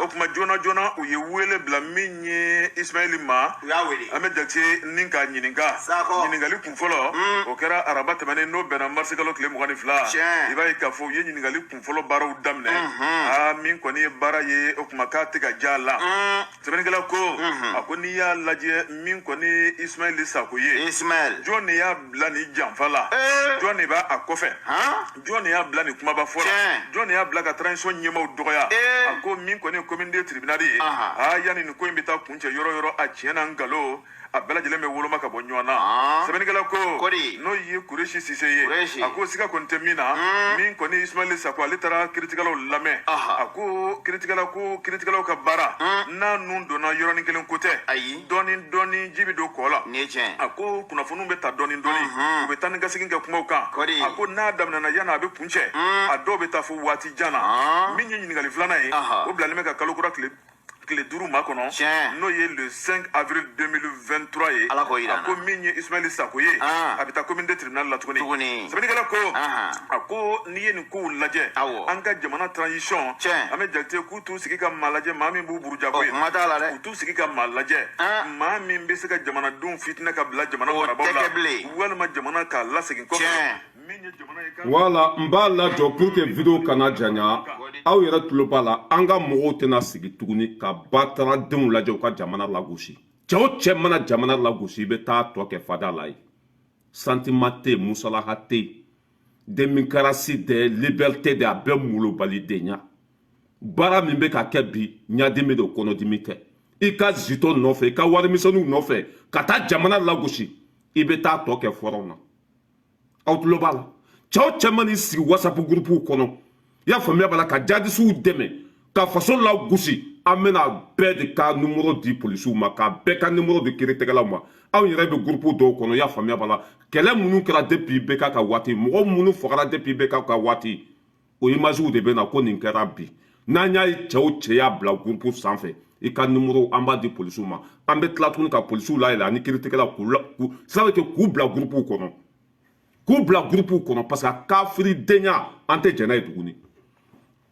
[SPEAKER 3] o tuma joona joona u ye wele bila min ye Ismaɛli ma.
[SPEAKER 4] U y'a wele.
[SPEAKER 3] An bɛ jate ni k'a ɲininka.
[SPEAKER 4] Sakɔ.
[SPEAKER 3] Ɲininkali kun fɔlɔ, o kɛra araba tɛmɛnen, n'o bɛnna marisikalo tile 22. I b'a ye k'a fɔ u ye ɲininkali kun fɔlɔ baaraw daminɛ. Aa, min kɔni ye baara ye, o tuma k'a tɛ ka diya a la. Sɛbɛnnikɛla ko, a ko n'i y'a lajɛ, min kɔni ye Ismaɛli Sako ye,
[SPEAKER 4] Ismaɛl,
[SPEAKER 3] jɔn de y'a bila nin janfa la? Jɔn de b'a a kɔfɛ? Jɔn de y'a bila nin kumaba fɔ la? Jɔn de y'a bila ka transition ɲɛmaaw dɔgɔya? A ko min kɔni ye commune deux tribunal ye, aa, yanni nin ko in bɛ taa kuncɛ yɔrɔ yɔrɔ, a tiɲɛ na nkalon, a bɛɛ lajɛlen bɛ woloma ka bɔ ɲɔgɔn na. Sɛbɛnnikɛla ko, n'o ye Kuresi Sise ye, a ko siga kɔni tɛ min na, min kɔni ye Ismaɛli Sako, ale taara kiritigɛlaw lamɛn. A ko kiritigɛla ko kiritigɛlaw ka baara n'a nun donna yɔrɔnin kelen ko tɛ, dɔɔni dɔɔni ji bɛ don kɔ la. A ko kunnafoniw bɛ ta dɔɔni dɔɔni, u bɛ taa ni ka segin kɛ kumaw kan. A ko n'a daminɛna, yanni a bɛ kuncɛ, a dɔw bɛ taa fo waati jan na. Min ye ɲininkali filanan ye, o bilalen bɛ ka kalo kura tile 5 makɔnɔ, n'o ye le 5 avril 2023 ye.
[SPEAKER 4] Ala k'o yira.
[SPEAKER 3] A ko min ye Ismaɛli Sako ye, a bɛ taa commune deux tribunal la tuguni. Sɛbɛnnikɛla ko, a ko n'i ye nin kow lajɛ, an ka jamana transition, an bɛ jate k'u t'u sigi ka maa lajɛ, maa min b'u buruja koyi.
[SPEAKER 4] Kuma t'a la dɛ.
[SPEAKER 3] U t'u sigi ka maa lajɛ, maa min bɛ se ka jamanadenw fitinɛ ka bila jamana marabaaw la, walima jamana k'a lasegin kɔfɛ.
[SPEAKER 1] Voilà, n b'a lajɔ pour que vidéo kana janya. Aw yɛrɛ tulo b'a la, an ka mɔgɔw tɛna sigi tuguni ka bataradenw lajɛ u ka jamana lagosi. Cɛ o cɛ mana jamana lagosi, i bɛ taa tɔ kɛ fada la ye. Sentiment tɛ yen, musalaha tɛ yen, démocratie de, liberté de, a bɛɛ malobalidenya. Baara min bɛ ka kɛ bi, ɲadimi de, kɔnɔdimi tɛ. I ka zitɔ nɔfɛ, i ka warimisɛnninw nɔfɛ ka taa jamana lagosi, i bɛ taa tɔ kɛ fɔrɔn na. Aw tulo b'a la, cɛ o cɛ man'i sigi WhatsApp groupe kɔnɔ, i y'a faamuya b'a la, ka jadisiw dɛmɛ ka faso lagosi, an bɛna bɛɛ de ka numéro di polisiw ma, ka bɛɛ ka numéro di kiiritigɛlaw ma. Anw yɛrɛ bɛ groupe dɔw kɔnɔ, i y'a faamuya b'a la, kɛlɛ minnu kɛra depuis IBK ka waati, mɔgɔ minnu fagara depuis IBK ka waati, o imagew de bɛ na ko nin kɛra bi. N'an y'a ye cɛ o cɛ y'a bila groupe sanfɛ, i ka numéro an b'a di polisiw ma. An bɛ tila tuguni ka polisiw layɛlɛ ani kiiritigɛlaw k'u ça veut dire k'u bila groupe kɔnɔ, k'u bila groupe kɔnɔ, parce que kafiridenya an tɛ jɛn n'a ye tuguni.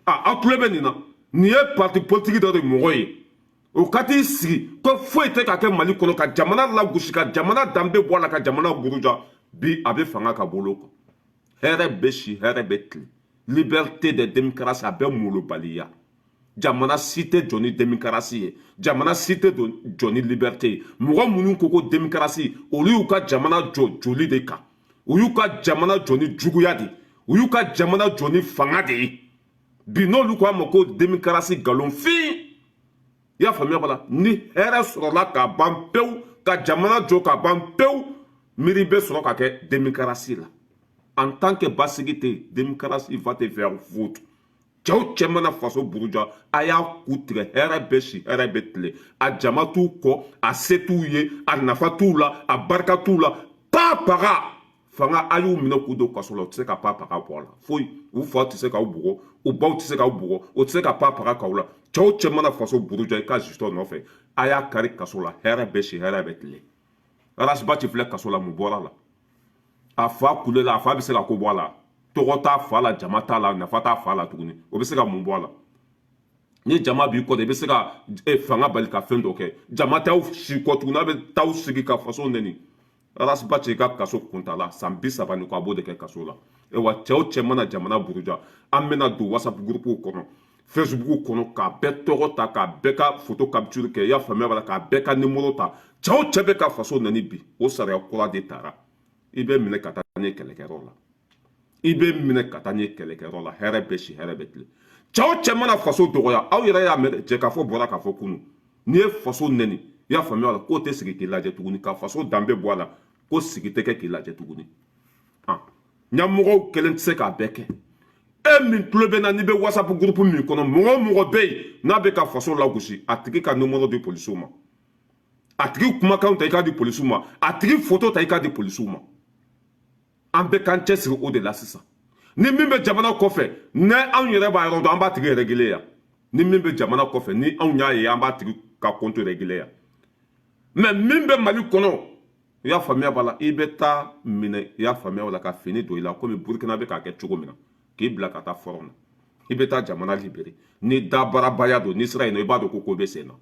[SPEAKER 1] A aw tulo bɛ nin na, nin ye parti politique dɔ de mɔgɔ ye, o ka t'i sigi ko foyi tɛ ka kɛ Mali kɔnɔ, ka jamana lagosi, ka jamana danbe bɔ a la, ka jamana buruja. Bi a bɛ fanga ka bolo kan, hɛrɛ bɛ si, hɛrɛ bɛ tile, liberté de, démocratie, a bɛɛ molobaliya. Jamana si tɛ jɔ ni démocratie ye, jamana si tɛ jɔ ni liberté ye. Mɔgɔ minnu ko ko démocratie, olu y'u ka jamana jɔ joli de kan, u y'u ka jamana jɔ ni juguya de, u y'u ka jamana jɔ ni fanga de ye. Bi n'olu ko a ma ko démocratie, nkalonfin. I y'a faamuya b'a la, ni hɛrɛ sɔrɔla ka ban pewu, ka jamana jɔ ka ban pewu, miiri bɛ sɔrɔ ka kɛ démocratie la. En tant que basigi tɛ yen, démocratie va te faire foutre. Cɛ o cɛ mana faso buruja, a y'a ku tigɛ, hɛrɛ bɛ si, hɛrɛ bɛ tile. A jama t'u kɔ, a se t'u ye, a nafa t'u la, a barika t'u la. Pa paga fanga, a y'u minɛ k'u don kaso la, u tɛ se ka pa paga bɔ a la foyi. U fa tɛ se k'aw bugɔ, u baw tɛ se k'aw bugɔ, o tɛ se ka pa paga k'aw la. Cɛ o cɛ mana faso buruja i ka zitɔ nɔfɛ, a y'a kari kaso la, hɛrɛ bɛ si, hɛrɛ bɛ tile. Ras Bath filɛ kaso la, mun bɔra la? A fa kulela, a fa bɛ se ka ko bɔ a la, tɔgɔ t'a fa la, jama t'a la, nafa t'a fa la tuguni, o bɛ se ka mun bɔ a la? Ni jama b'i kɔ de, i bɛ se ka fanga bali ka fɛn dɔ kɛ. Jama t'aw si kɔ tuguni, a bɛ t'aw sigi ka faso nɛni. Ras Bath ka kaso kuntala san 30 ni kɔ, a b'o de kɛ kaso la. Wa cɛ o cɛ mana jamana buruja, an bɛna don WhatsApp groupe kɔnɔ, Facebook kɔnɔ, k'a bɛɛ tɔgɔ ta, k'a bɛɛ ka photo capture kɛ, i y'a faamuya b'a la, k'a bɛɛ ka numéro ta. Cɛ o cɛ bɛ ka faso nɛni bi, o sariya kura de tara, i bɛ minɛ ka taa n'i ye kɛlɛkɛyɔrɔ la, i bɛ minɛ ka taa n'i ye kɛlɛkɛyɔrɔ la. Hɛrɛ bɛ si, hɛrɛ bɛ tile. Cɛ o cɛ mana faso dɔgɔya, aw yɛrɛ y'a mɛn, cɛ k'a fɔ bɔra k'a fɔ kunun, n'i ye faso nɛni, i y'a faamuya la, k'o tɛ sigi k'i lajɛ tuguni, ka faso danbe bɔ a la, ko sigi tɛ kɛ k'i lajɛ tuguni. Ɲɛmɔgɔw kelen tɛ se k'a bɛɛ kɛ. E min tulo bɛ na, n'i bɛ WhatsApp groupe min kɔnɔ, mɔgɔ o mɔgɔ bɛ yen n'a bɛ ka faso lagosi, a tigi ka numéro di polisiw ma, a tigi kumakanw ta i k'a di polisiw ma, a tigi photo ta i k'a di polisiw ma. An bɛ k'an cɛsiri o de la sisan. Ni min bɛ jamana kɔfɛ, ni anw yɛrɛ b'a yɔrɔ dɔn, an b'a tigi régler yan. Ni min bɛ jamana kɔfɛ, ni anw y'a ye, an b'a tigi ka compte régler yan. Mais min bɛ Mali kɔnɔ, i y'a faamuya b'a la, i bɛ taa minɛ, i y'a faamuya b'a la, ka fini don i la komi Burukina bɛ k'a kɛ cogo min na, k'i bila ka taa front na, i bɛ taa jamana libérer. Ni dabarabaya don, n'i sera yen nɔ, i b'a dɔn ko ko bɛ sen na.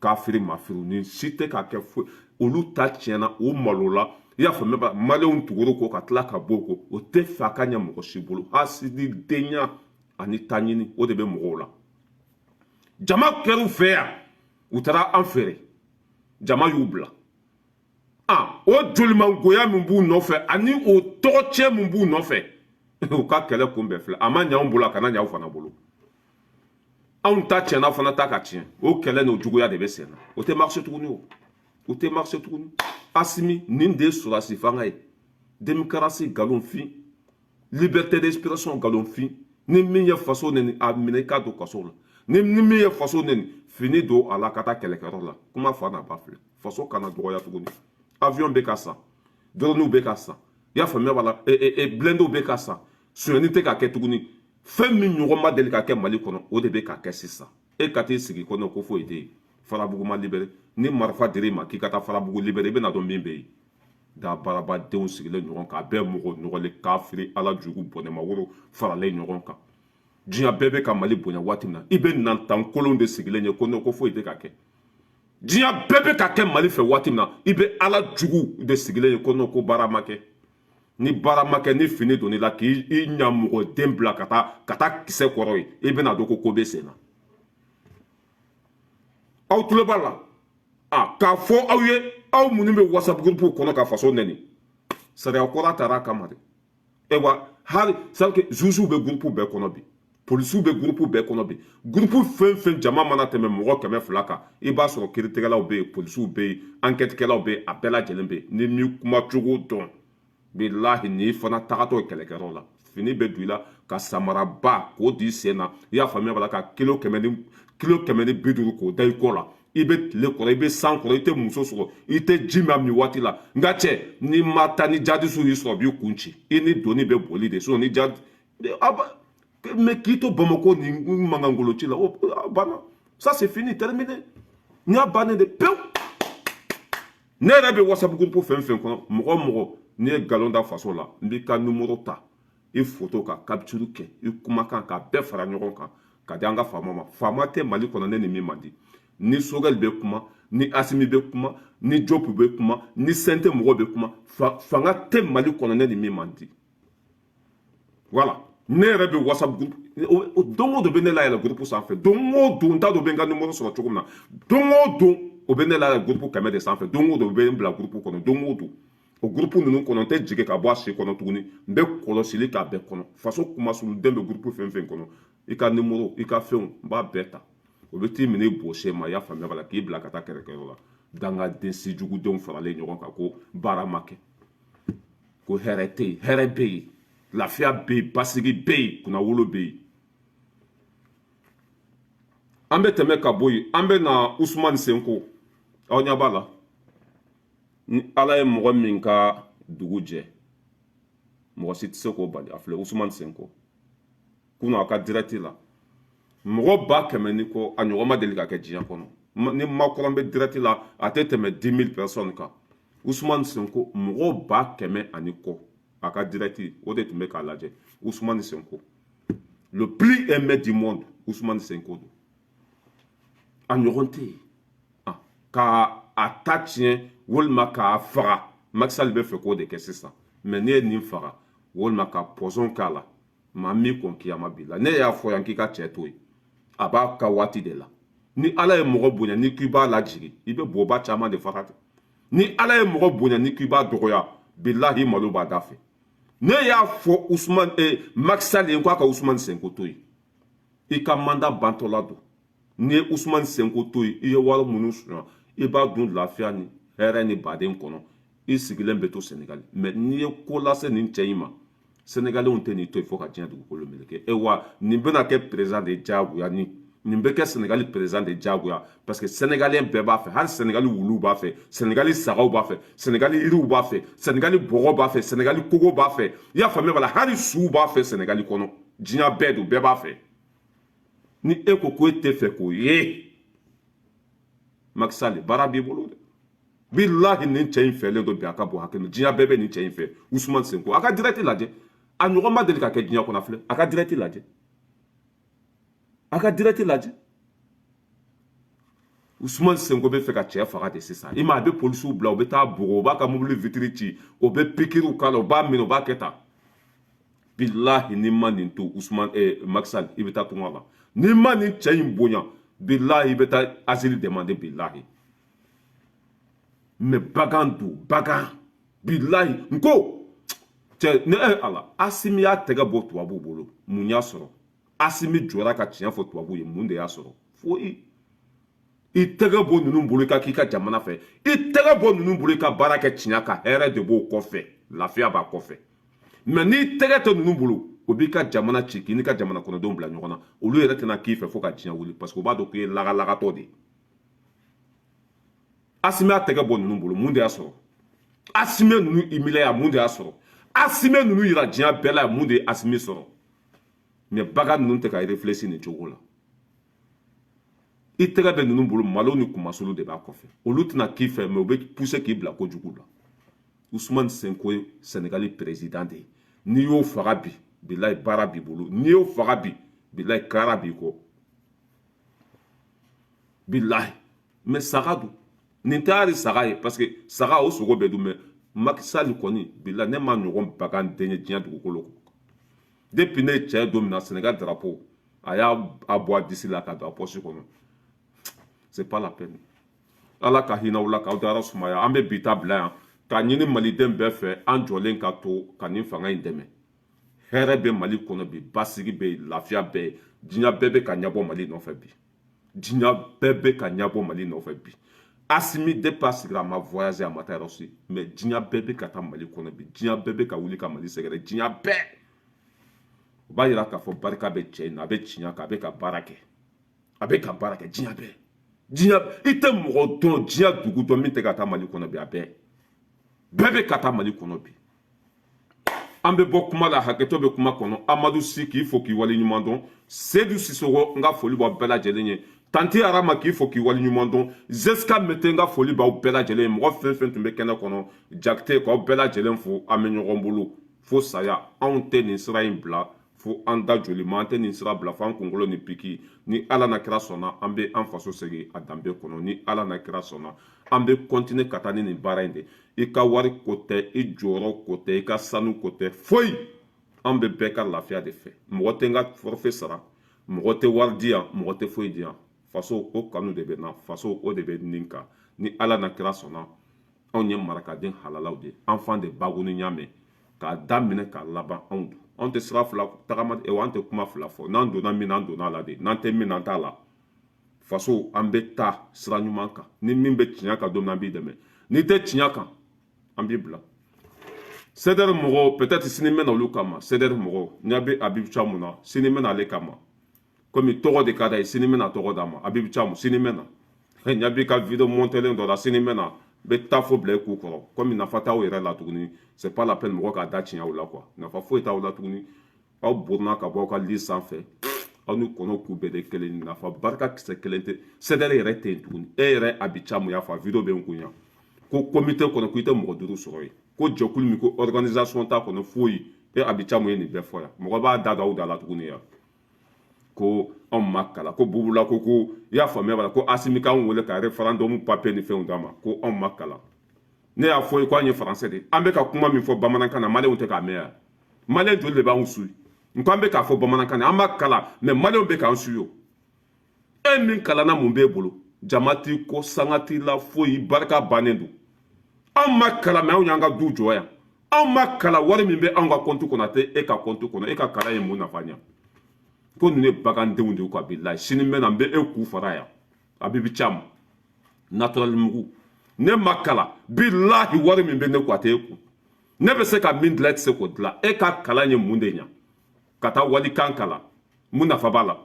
[SPEAKER 1] Kafiri mafiriw ni si tɛ k'a kɛ foyi, olu ta tiɲɛna, o malola, i y'a faamuya b'a, maliyɛnw tugur'o kɔ ka tila ka bɔ o kɔ, o tɛ fɛ a ka ɲɛ mɔgɔ si bolo. Hasidi denya ani taɲini, o de bɛ mɔgɔw la. Jama kɛr'u fɛ yan, u taara an feere, jama y'u bila. Ah, o jolimangoya min b'u nɔfɛ ani o tɔgɔcɛ min b'u nɔfɛ, u ka kɛlɛ kunbɛn filɛ. A ma ɲɛ anw bolo, a kana ɲɛ aw fana bolo. Anw ta tiɲɛna, fana ta ka tiɲɛ. O kɛlɛ n'o juguya de bɛ sen na. O tɛ marché tuguni, o tɛ marché tuguni. Asimi, nin de ye sɔrɔdasi fanga ye. Démocratie nkalonfin, liberté d'expression nkalonfin. Ni min ye faso neni, a minɛ i k'a don kaso la. Ni min ye faso neni, fini don a la ka taa kɛlɛkɛyɔrɔ la. Kuma fa n'a ba filɛ. Faso kana dɔgɔya tuguni. Avion bɛ ka san, drone bɛ ka san, i y'a faamuya b'a la, blindéw bɛ ka san, sonyɛni tɛ ka kɛ tuguni. Fɛn min ɲɔgɔn ma deli ka kɛ Mali kɔnɔ, o de bɛ ka kɛ sisan. E ka t'i sigi kɔnɔ ko foyi tɛ yen, Farabugu ma libéré. Ni marifa dir'i ma k'i ka taa Farabugu libéré, i bɛna dɔn min bɛ yen. Dabarabadenw sigilen ɲɔgɔn kan, a bɛɛ mɔgɔ nɔgɔlen, kafiri ala jugu bɔnɛmaworo faralen ɲɔgɔn kan. Diɲɛ bɛɛ bɛ ka Mali bonya waati min na, i bɛ nantankolon de sigilen ye ko ne ko foyi tɛ ka kɛ. Diɲɛ bɛɛ bɛ ka kɛ Mali fɛ waati min na, i bɛ ala jugu de sigilen ye ko ne ko baara ma kɛ. Ni baara ma kɛ, ni fini donn'i la k'i ɲa mɔgɔ den bila ka taa kisɛ kɔrɔ ye, i bɛna dɔn ko ko bɛ sen na. Aw tulo b'a la, a k'a fɔ aw ye, aw minnu bɛ WhatsApp groupe kɔnɔ ka faso nɛni, sariya kɔrɔ taara a kama de. Ewa, hali c'est que juges bɛ groupe bɛɛ kɔnɔ bi, polisiw bɛ groupe bɛɛ kɔnɔ bi. Groupe fɛn fɛn jama mana tɛmɛ mɔgɔ 200 kan, i b'a sɔrɔ kiiritigɛlaw bɛ yen, polisiw bɛ yen, enquête kɛlaw bɛ yen, a bɛɛ lajɛlen bɛ yen. Ni m'i kuma cogo dɔn, bilahi, n'i fana tagatɔ ye kɛlɛkɛyɔrɔ la, fini bɛ don i la ka samaraba k'o di sen na, i y'a faamuya b'a la, ka kilo 100 ni kilo 150 k'o da i kɔ la, i bɛ tile kɔrɔ, i bɛ san kɔrɔ, i tɛ muso sɔrɔ, i tɛ ji min waati la. Nka cɛ, n'i ma taa ni jadisiw y'i sɔrɔ, b'i kun ci, i ni doni bɛ boli de. Sinon ni jad mais k'i to Bamakɔ ni mangangolo ci la, o banna, ça c'est fini, terminé. N y'a bannen de pewu. Ne yɛrɛ bɛ WhatsApp groupe fɛn fɛn kɔnɔ, mɔgɔ o mɔgɔ n'i ye nkalon da faso la, n b'i ka numéro ta, i photo ka capture kɛ, i kumakan k'a bɛɛ fara ɲɔgɔn kan ka di an ka faama ma. Faama tɛ Mali kɔnɔ ne ni min man di. Ni Sogɛli bɛ kuma, ni Asimi bɛ kuma, ni Jopu bɛ kuma, ni CNT mɔgɔw bɛ kuma, fanga tɛ Mali kɔnɔ ne ni min man di. Voilà, ne yɛrɛ bɛ WhatsApp groupe, don o don bɛ ne layɛlɛ groupe sanfɛ. Don o don, n t'a dɔn u bɛ n ka numéro sɔrɔ cogo min na, don o don o bɛ ne layɛlɛ groupe 100 de sanfɛ. Don o don o bɛ n bila groupe kɔnɔ. Don o don o groupe ninnu kɔnɔ, n tɛ jigin ka bɔ a si kɔnɔ tuguni, n bɛ kɔlɔsili k'a bɛɛ kɔnɔ. Faso kumasuluden bɛ groupe fɛn fɛn kɔnɔ, i ka numéro, i ka fɛnw, n b'a bɛɛ ta. O bɛ t'i minɛ i bɔsen ma, i y'a faamuya b'a la, k'i bila ka taa kɛlɛkɛyɔrɔ la. Dangaden sijugudenw faralen ɲɔgɔn kan ko baara ma kɛ, ko hɛrɛ tɛ yen. Hɛrɛ bɛ yen, lafiya bɛ yen, basigi bɛ yen, kunnawolo bɛ yen. An bɛ tɛmɛ ka bɔ yen, an bɛ na Usumani Senko. Aw ɲɛ b'a la, ni Ala ye mɔgɔ min ka dugu jɛ, mɔgɔ si tɛ se k'o bali. A filɛ, Usumani Senko kunun a ka direct la, mɔgɔ 100 000 ni kɔ, a ɲɔgɔn ma deli ka kɛ diɲɛ kɔnɔ. Ni Macron bɛ direct la, a tɛ tɛmɛ 10 000 personnes kan. Usumani Senko, mɔgɔ 100 000 ani kɔ, a ka direct o de tun bɛ k'a lajɛ. Usumani Senko, le plus aimé du monde, Usumani Senko don, a ɲɔgɔn tɛ yen. Ka a ta tiɲɛ walima k'a faga, Macky Sall bɛ fɛ k'o de kɛ sisan. Mais ne ye nin faga walima ka poison k'a la, maa min kɔn kiyama b'i la. Ne y'a fɔ yan k'i ka cɛ to yen, a b'a ka waati de la. Ni Ala ye mɔgɔ bonya, ni k'i b'a lajigin, i bɛ boba caman de faga. Ni Ala ye mɔgɔ bonya, ni k'i b'a dɔgɔya, bilahi, malo b'a da fɛ. Ne y'a fɔ Usman Macky Sall ye k'a ka Usman Senko to yen, i ka mandat bantɔla don. N'i ye Usman Senko to yen, i ye wari minnu suɲɛ, i b'a dun lafiya ni hɛrɛ ni baden kɔnɔ, i sigilen bɛ to Senegali. Mais n'i ye ko lase nin cɛ in ma, Sénégalais tɛ nin to yen fo ka diɲɛ dugukolo meleke. E wa nin bɛna kɛ président de diyagoya, ni nin bɛ kɛ Sénégal président de diyagoya, parce que sénégalien bɛɛ b'a fɛ. Hali Sénégal wuluw b'a fɛ, Sénégal sagaw b'a fɛ, Sénégal yiriw b'a fɛ, Sénégal bɔgɔ b'a fɛ, Sénégal kogo b'a fɛ. I y'a faamuya b'a la, hali suw b'a fɛ Sénégal kɔnɔ. Diɲɛ bɛɛ don, bɛɛ b'a fɛ. Ni e ko ko e tɛ fɛ k'o ye, Macky Sall, baara b'i bolo dɛ. Bilahi, nin cɛ in fɛlen don bi, a ka bɔ hakili. Diɲɛ bɛɛ bɛ nin cɛ in fɛ, Ousmane Sonko. A ka direct lajɛ, a ɲɔgɔn ma deli ka kɛ diɲɛ kɔnɔ. Filɛ, a ka direct lajɛ, a ka direct lajɛ. Ousmane Sonko bɛ fɛ ka cɛ faga de sisan. I ma, a bɛ polisiw bila, u bɛ taa bugɔ, u b'a ka mobili vitre ci, o bɛ pikiriw k'a la, u b'a minɛ, u b'a kɛ tan. Bilahi, ni ma nin to, Ousmane Macky Sall, i bɛ taa tunga la. Ni ma nin cɛ in bonya, bilahi, i bɛ taa asile demander, bilahi. Mais bagan don, bagan, bilahi. N ko cɛ ne ala, Asimi y'a tɛgɛ bɔ tubabuw bolo, mun y'a sɔrɔ? Asimi jɔra ka tiɲɛ fɔ tubabuw ye, mun de y'a sɔrɔ? Foyi. I tɛgɛ bɔ ninnu bolo, i ka k'i ka jamana fɛ. I tɛgɛ bɔ ninnu bolo, i ka baara kɛ tiɲɛ kan, hɛrɛ de b'o kɔfɛ, lafiya b'a kɔfɛ. Mais n'i tɛgɛ tɛ ninnu bolo, o b'i ka jamana ci, k'i n'i ka jamana kɔnɔdenw bila ɲɔgɔn na. Olu yɛrɛ tɛna k'i fɛ fo ka diɲɛ wuli, parce que u b'a dɔn k'i ye lagalagatɔ de ye. Asimi y'a tɛgɛ bɔ ninnu bolo, mun de y'a sɔrɔ? Asimi ninnu humilier yan, mun de y'a sɔrɔ? Asimi ninnu yira diɲɛ bɛɛ la, mun de ye Asimi sɔrɔ? Mais bagan ninnu tɛ ka réfléchir nin cogo la. I tɛgɛ bɛ ninnu bolo, malo ni kumasulu de b'a kɔfɛ. Olu tɛna k'i fɛ, mais u bɛ pousser k'i bila kojugu la. Ousmane Sonko ye Sénégal président de ye. N'i y'o faga bi, bilayi, baara b'i bolo. N'i y'o faga bi, bilayi, kara b'i kɔ, bilayi. Mais saga dun, nin tɛ hali saga ye, parce que saga o sogo bɛ dun. Mais Macky Sall kɔni, bilayi, ne ma ɲɔgɔn baganden ye diɲɛ dugukolo kɔ. Depuis ne ye cɛ ye don min na, Sénégal drapeau, a y'a bɔ a disi la ka don a poche kɔnɔ, c'est pas la peine. Ala ka hinɛ aw la, k'aw dayɔrɔ sumaya. An bɛ bi ta bila yan, k'a ɲini maliden bɛɛ fɛ, an jɔlen ka to ka nin fanga in dɛmɛ. Hɛrɛ bɛ Mali kɔnɔ bi, basigi bɛ yen, lafiya bɛ yen. Diɲɛ bɛɛ bɛ ka ɲɛbɔ Mali nɔfɛ bi, diɲɛ bɛɛ bɛ ka ɲɛbɔ Mali nɔfɛ bi. Asimi, depuis a sigira, a ma voyager, a ma taa yɔrɔ si, mais diɲɛ bɛɛ bɛ ka taa Mali kɔnɔ bi. Diɲɛ bɛɛ bɛ ka wuli ka Mali sɛgɛrɛ, diɲɛ bɛɛ. O b'a yira k'a fɔ barika bɛ cɛ in na, a bɛ tiɲɛ kan, a bɛ ka baara kɛ, a bɛ ka baara kɛ. Diɲɛ bɛɛ, diɲɛ, i tɛ mɔgɔ dɔn diɲɛ dugu dɔn min tɛ ka taa Mali kɔnɔ bi. A bɛɛ, bɛɛ bɛ ka taa Mali kɔnɔ bi. An bɛ bɔ kuma la, hakɛto bɛ kuma kɔnɔ. Amadu Si, k'i fo k'i wale ɲuman dɔn. Sedu Sisoko, n ka foli b'aw bɛɛ lajɛlen ye. Tanti Arama, k'i fo k'i wale ɲuman dɔn. Zeska Mete, n ka foli b'aw bɛɛ lajɛlen ye. Mɔgɔ fɛn fɛn tun bɛ kɛnɛ kɔnɔ, Jakite, k'aw bɛɛ lajɛlen fo. An bɛ ɲɔgɔn bolo fo saya. Anw tɛ nin sira in bila fo an da joli ma, an tɛ nin sira bila fo an kunkolo ni piki. Ni Ala na kira sɔnna, an bɛ an faso segin a danbe kɔnɔ. Ni Ala na kira sɔnna, an bɛ continuer ka taa ni nin baara in de. I ka wari ko tɛ, i jɔyɔrɔ ko tɛ, i ka sanu ko tɛ, foyi. An bɛ bɛɛ ka lafiya de fɛ. Mɔgɔ tɛ n ka forfait sara, mɔgɔ tɛ wari di yan, mɔgɔ tɛ foyi di yan. Faso o kanu de bɛ na, faso o de bɛ nin kan. Ni Ala na kira sɔnna, anw ye marakaden halalaw de, enfant de Bagoni Ɲamɛ, k'a daminɛ k'a laban. Anw dun, anw tɛ sira fila tagama, an tɛ kuma fila fɔ. N'an donna min na, an donna a la de. N'an tɛ min na, an t'a la. Faso, an bɛ taa sira ɲuman kan. Ni min bɛ tiɲɛ kan don min na, an b'i dɛmɛ. N'i tɛ tiɲɛ kan, an b'i bila. CDR mɔgɔw, peut-être sini n bɛ na olu kama. CDR mɔgɔw, ɲɛ bɛ Abibu Camu na, sini n bɛ na ale kama. Komi tɔgɔ de ka d'a ye, sini n bɛna tɔgɔ d'a ma. Abibu Camu, sini n bɛ na. Ɲɛ b'i ka vidéo montelen dɔ la, sini n bɛ na, n bɛ taa fo bila i k'u kɔrɔ. Komi nafa t'aw yɛrɛ la tuguni, c'est pas la peine mɔgɔ k'a da tiɲɛ aw la quoi. Nafa foyi t'aw la tuguni. Aw borina ka bɔ aw ka li sanfɛ, aw ni kɔnɔw k'u bɛɛ de kelen, nafa barika kisɛ kelen tɛ. CDR yɛrɛ tɛ yen tuguni. E yɛrɛ Abi Camu y'a fɔ, a vidéo bɛ n kun yan, ko comité kɔnɔ, ko i tɛ mɔgɔ 5 sɔrɔ yen, ko jɛkulu min, ko organisation t'a kɔnɔ, foyi. E Abi Camu ye nin bɛɛ fɔ yan, mɔgɔ b'a da don aw da la tuguni yan ko anw ma kalan, ko Bubula ko i y'a faamuya b'a la, ko Asimi k'anw wele ka référendum papier ni fɛnw d'a ma, ko anw ma kalan. Ne y'a fɔ i ko an ye français de, an bɛ ka kuma min fɔ bamanankan na, maliyɛnw tɛ k'a mɛn yan. Maliyɛn joli de b'anw suit? N ko an bɛ k'a fɔ bamanankan na, an ma kalan, mais maliyɛnw bɛ k'an suit. O e min kalanna, mun b'e bolo? Jama t'i kɔ, sanga t'i la, foyi, barika bannen don. Anw ma kalan, mais anw y'an ka du jɔ yan. Anw ma kalan, wari min bɛ anw ka compte kɔnɔ, a tɛ e ka compte kɔnɔ. E ka kalan ye mun nafa ɲɛ? Ko ninnu ye bagandenw de ye quoi. Bilayi, sini n bɛ na, n bɛ e k'u fara yan. Abibi Camu naturel mugu, ne ma kalan, bilahi, wari min bɛ ne kun, a tɛ e kun. Ne bɛ se ka min dilan, e tɛ se k'o dilan. E ka kalan ye mun de ɲa? Ka taa walikan kalan, mun nafa b'a la?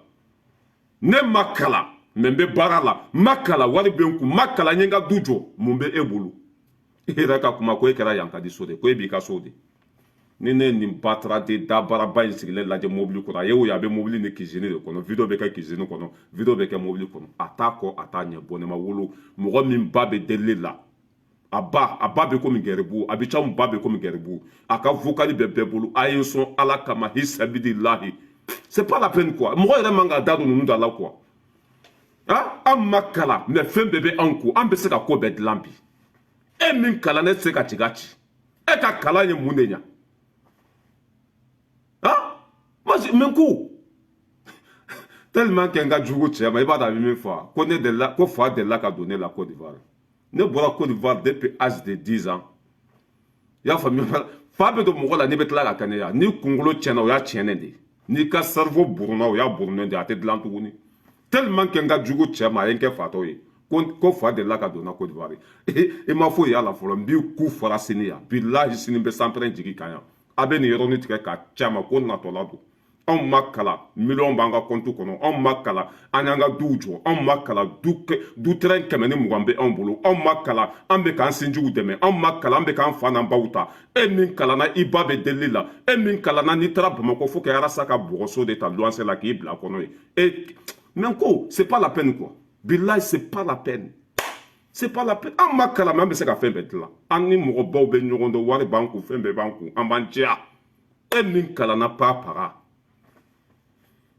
[SPEAKER 1] Ne ma kalan, mais n bɛ baara la. N ma kalan, wari bɛ n kun. N ma kalan, n ye n ka du jɔ. Mun bɛ e bolo? E yɛrɛ ka kuma ko e kɛra yan ka di so de, ko e b'i ka so de. Ni ne ye nin bataraden dabaraba in sigilen lajɛ mobili kɔnɔ, a ye o ye, a bɛ mobili ni cuisine de kɔnɔ. Vidéo bɛ kɛ cuisine kɔnɔ, vidéo bɛ kɛ mobili kɔnɔ. A t'a kɔ, a t'a ɲɛ. Bɔnɛ ma wolo mɔgɔ min ba bɛ delili la. A ba bɛ komi gɛribu, a bɛ caman ba bɛ komi gɛribu. A ka vocal bɛ bɛɛ bolo. A ye n sɔn Ala kama, hisabidilahi, c'est pas la peine quoi. Mɔgɔ yɛrɛ man ka da don ninnu da la quoi. Ah, an ma kalan, mais fɛn bɛɛ bɛ anw kun, an bɛ se ka ko bɛɛ dilan bi. E min kalan, ne tɛ se ka tiga ci. E ka kalan ye mun de ɲa? Ah, moi, mais ko tellement que n ka jugu cɛ ma, i b'a dɔn a bɛ min fɔ, ko ne delila, ko fa delila ka don ne la Côte d'Ivoire. Ne bɔra Côte d'Ivoire depuis âge de 10 ans. I y'a faamuya? Fa bɛ don mɔgɔ la, n'i bɛ tila ka kɛnɛya. Ni kunkolo tiɲɛna, o y'a tiɲɛnen de ye. N'i ka cerveau burunna, o y'a burunnen de ye, a tɛ dilan tuguni. Tellement que n ka jugu cɛ ma, a ye n kɛ fatɔ ye. Ko fa delila ka don n na Côte d'Ivoire. I ma foyi y'a la fɔlɔ. N b'i ku fara sini yan. Bilahi, sini bɛ sanpɛrɛn jigi kan yan. A bɛ nin yɔrɔnin tigɛ k'a ci a ma ko natɔla don. Anw ma kalan, miliyɔn b'an ka kɔntu kɔnɔ. Anw ma kalan, an y'an ka duw jɔ. Anw ma kalan, du terrain 120 bɛ anw bolo. Anw ma kalan, an bɛ k'an sinjiw dɛmɛ. Anw ma kalan, an bɛ k'an fa n'an baw ta. E min kalanna, i ba bɛ delili la. E min kalanna, n'i taara Bamakɔ, fo ka Arasa ka bɔgɔso de ta luwanse la k'i bila kɔnɔ yen. E mais ko c'est pas la peine quoi. Bilahi, c'est pas la peine, c'est pas la peine. An ma kalan, mais an bɛ se ka fɛn bɛɛ dilan. An ni mɔgɔbaw bɛ ɲɔgɔn dɔn, wari b'an kun, fɛn bɛɛ b'an kun, an b'an jɛya. E min kalanna, pa para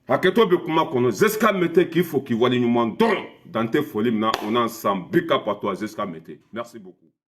[SPEAKER 1] hakɛto bɛ kuma kɔnɔ. Zeska Mete, k'i fo k'i waleɲuman dɔn, dan tɛ foli min na. On est ensemble, big up à toi, Zeska Mete, merci beaucoup.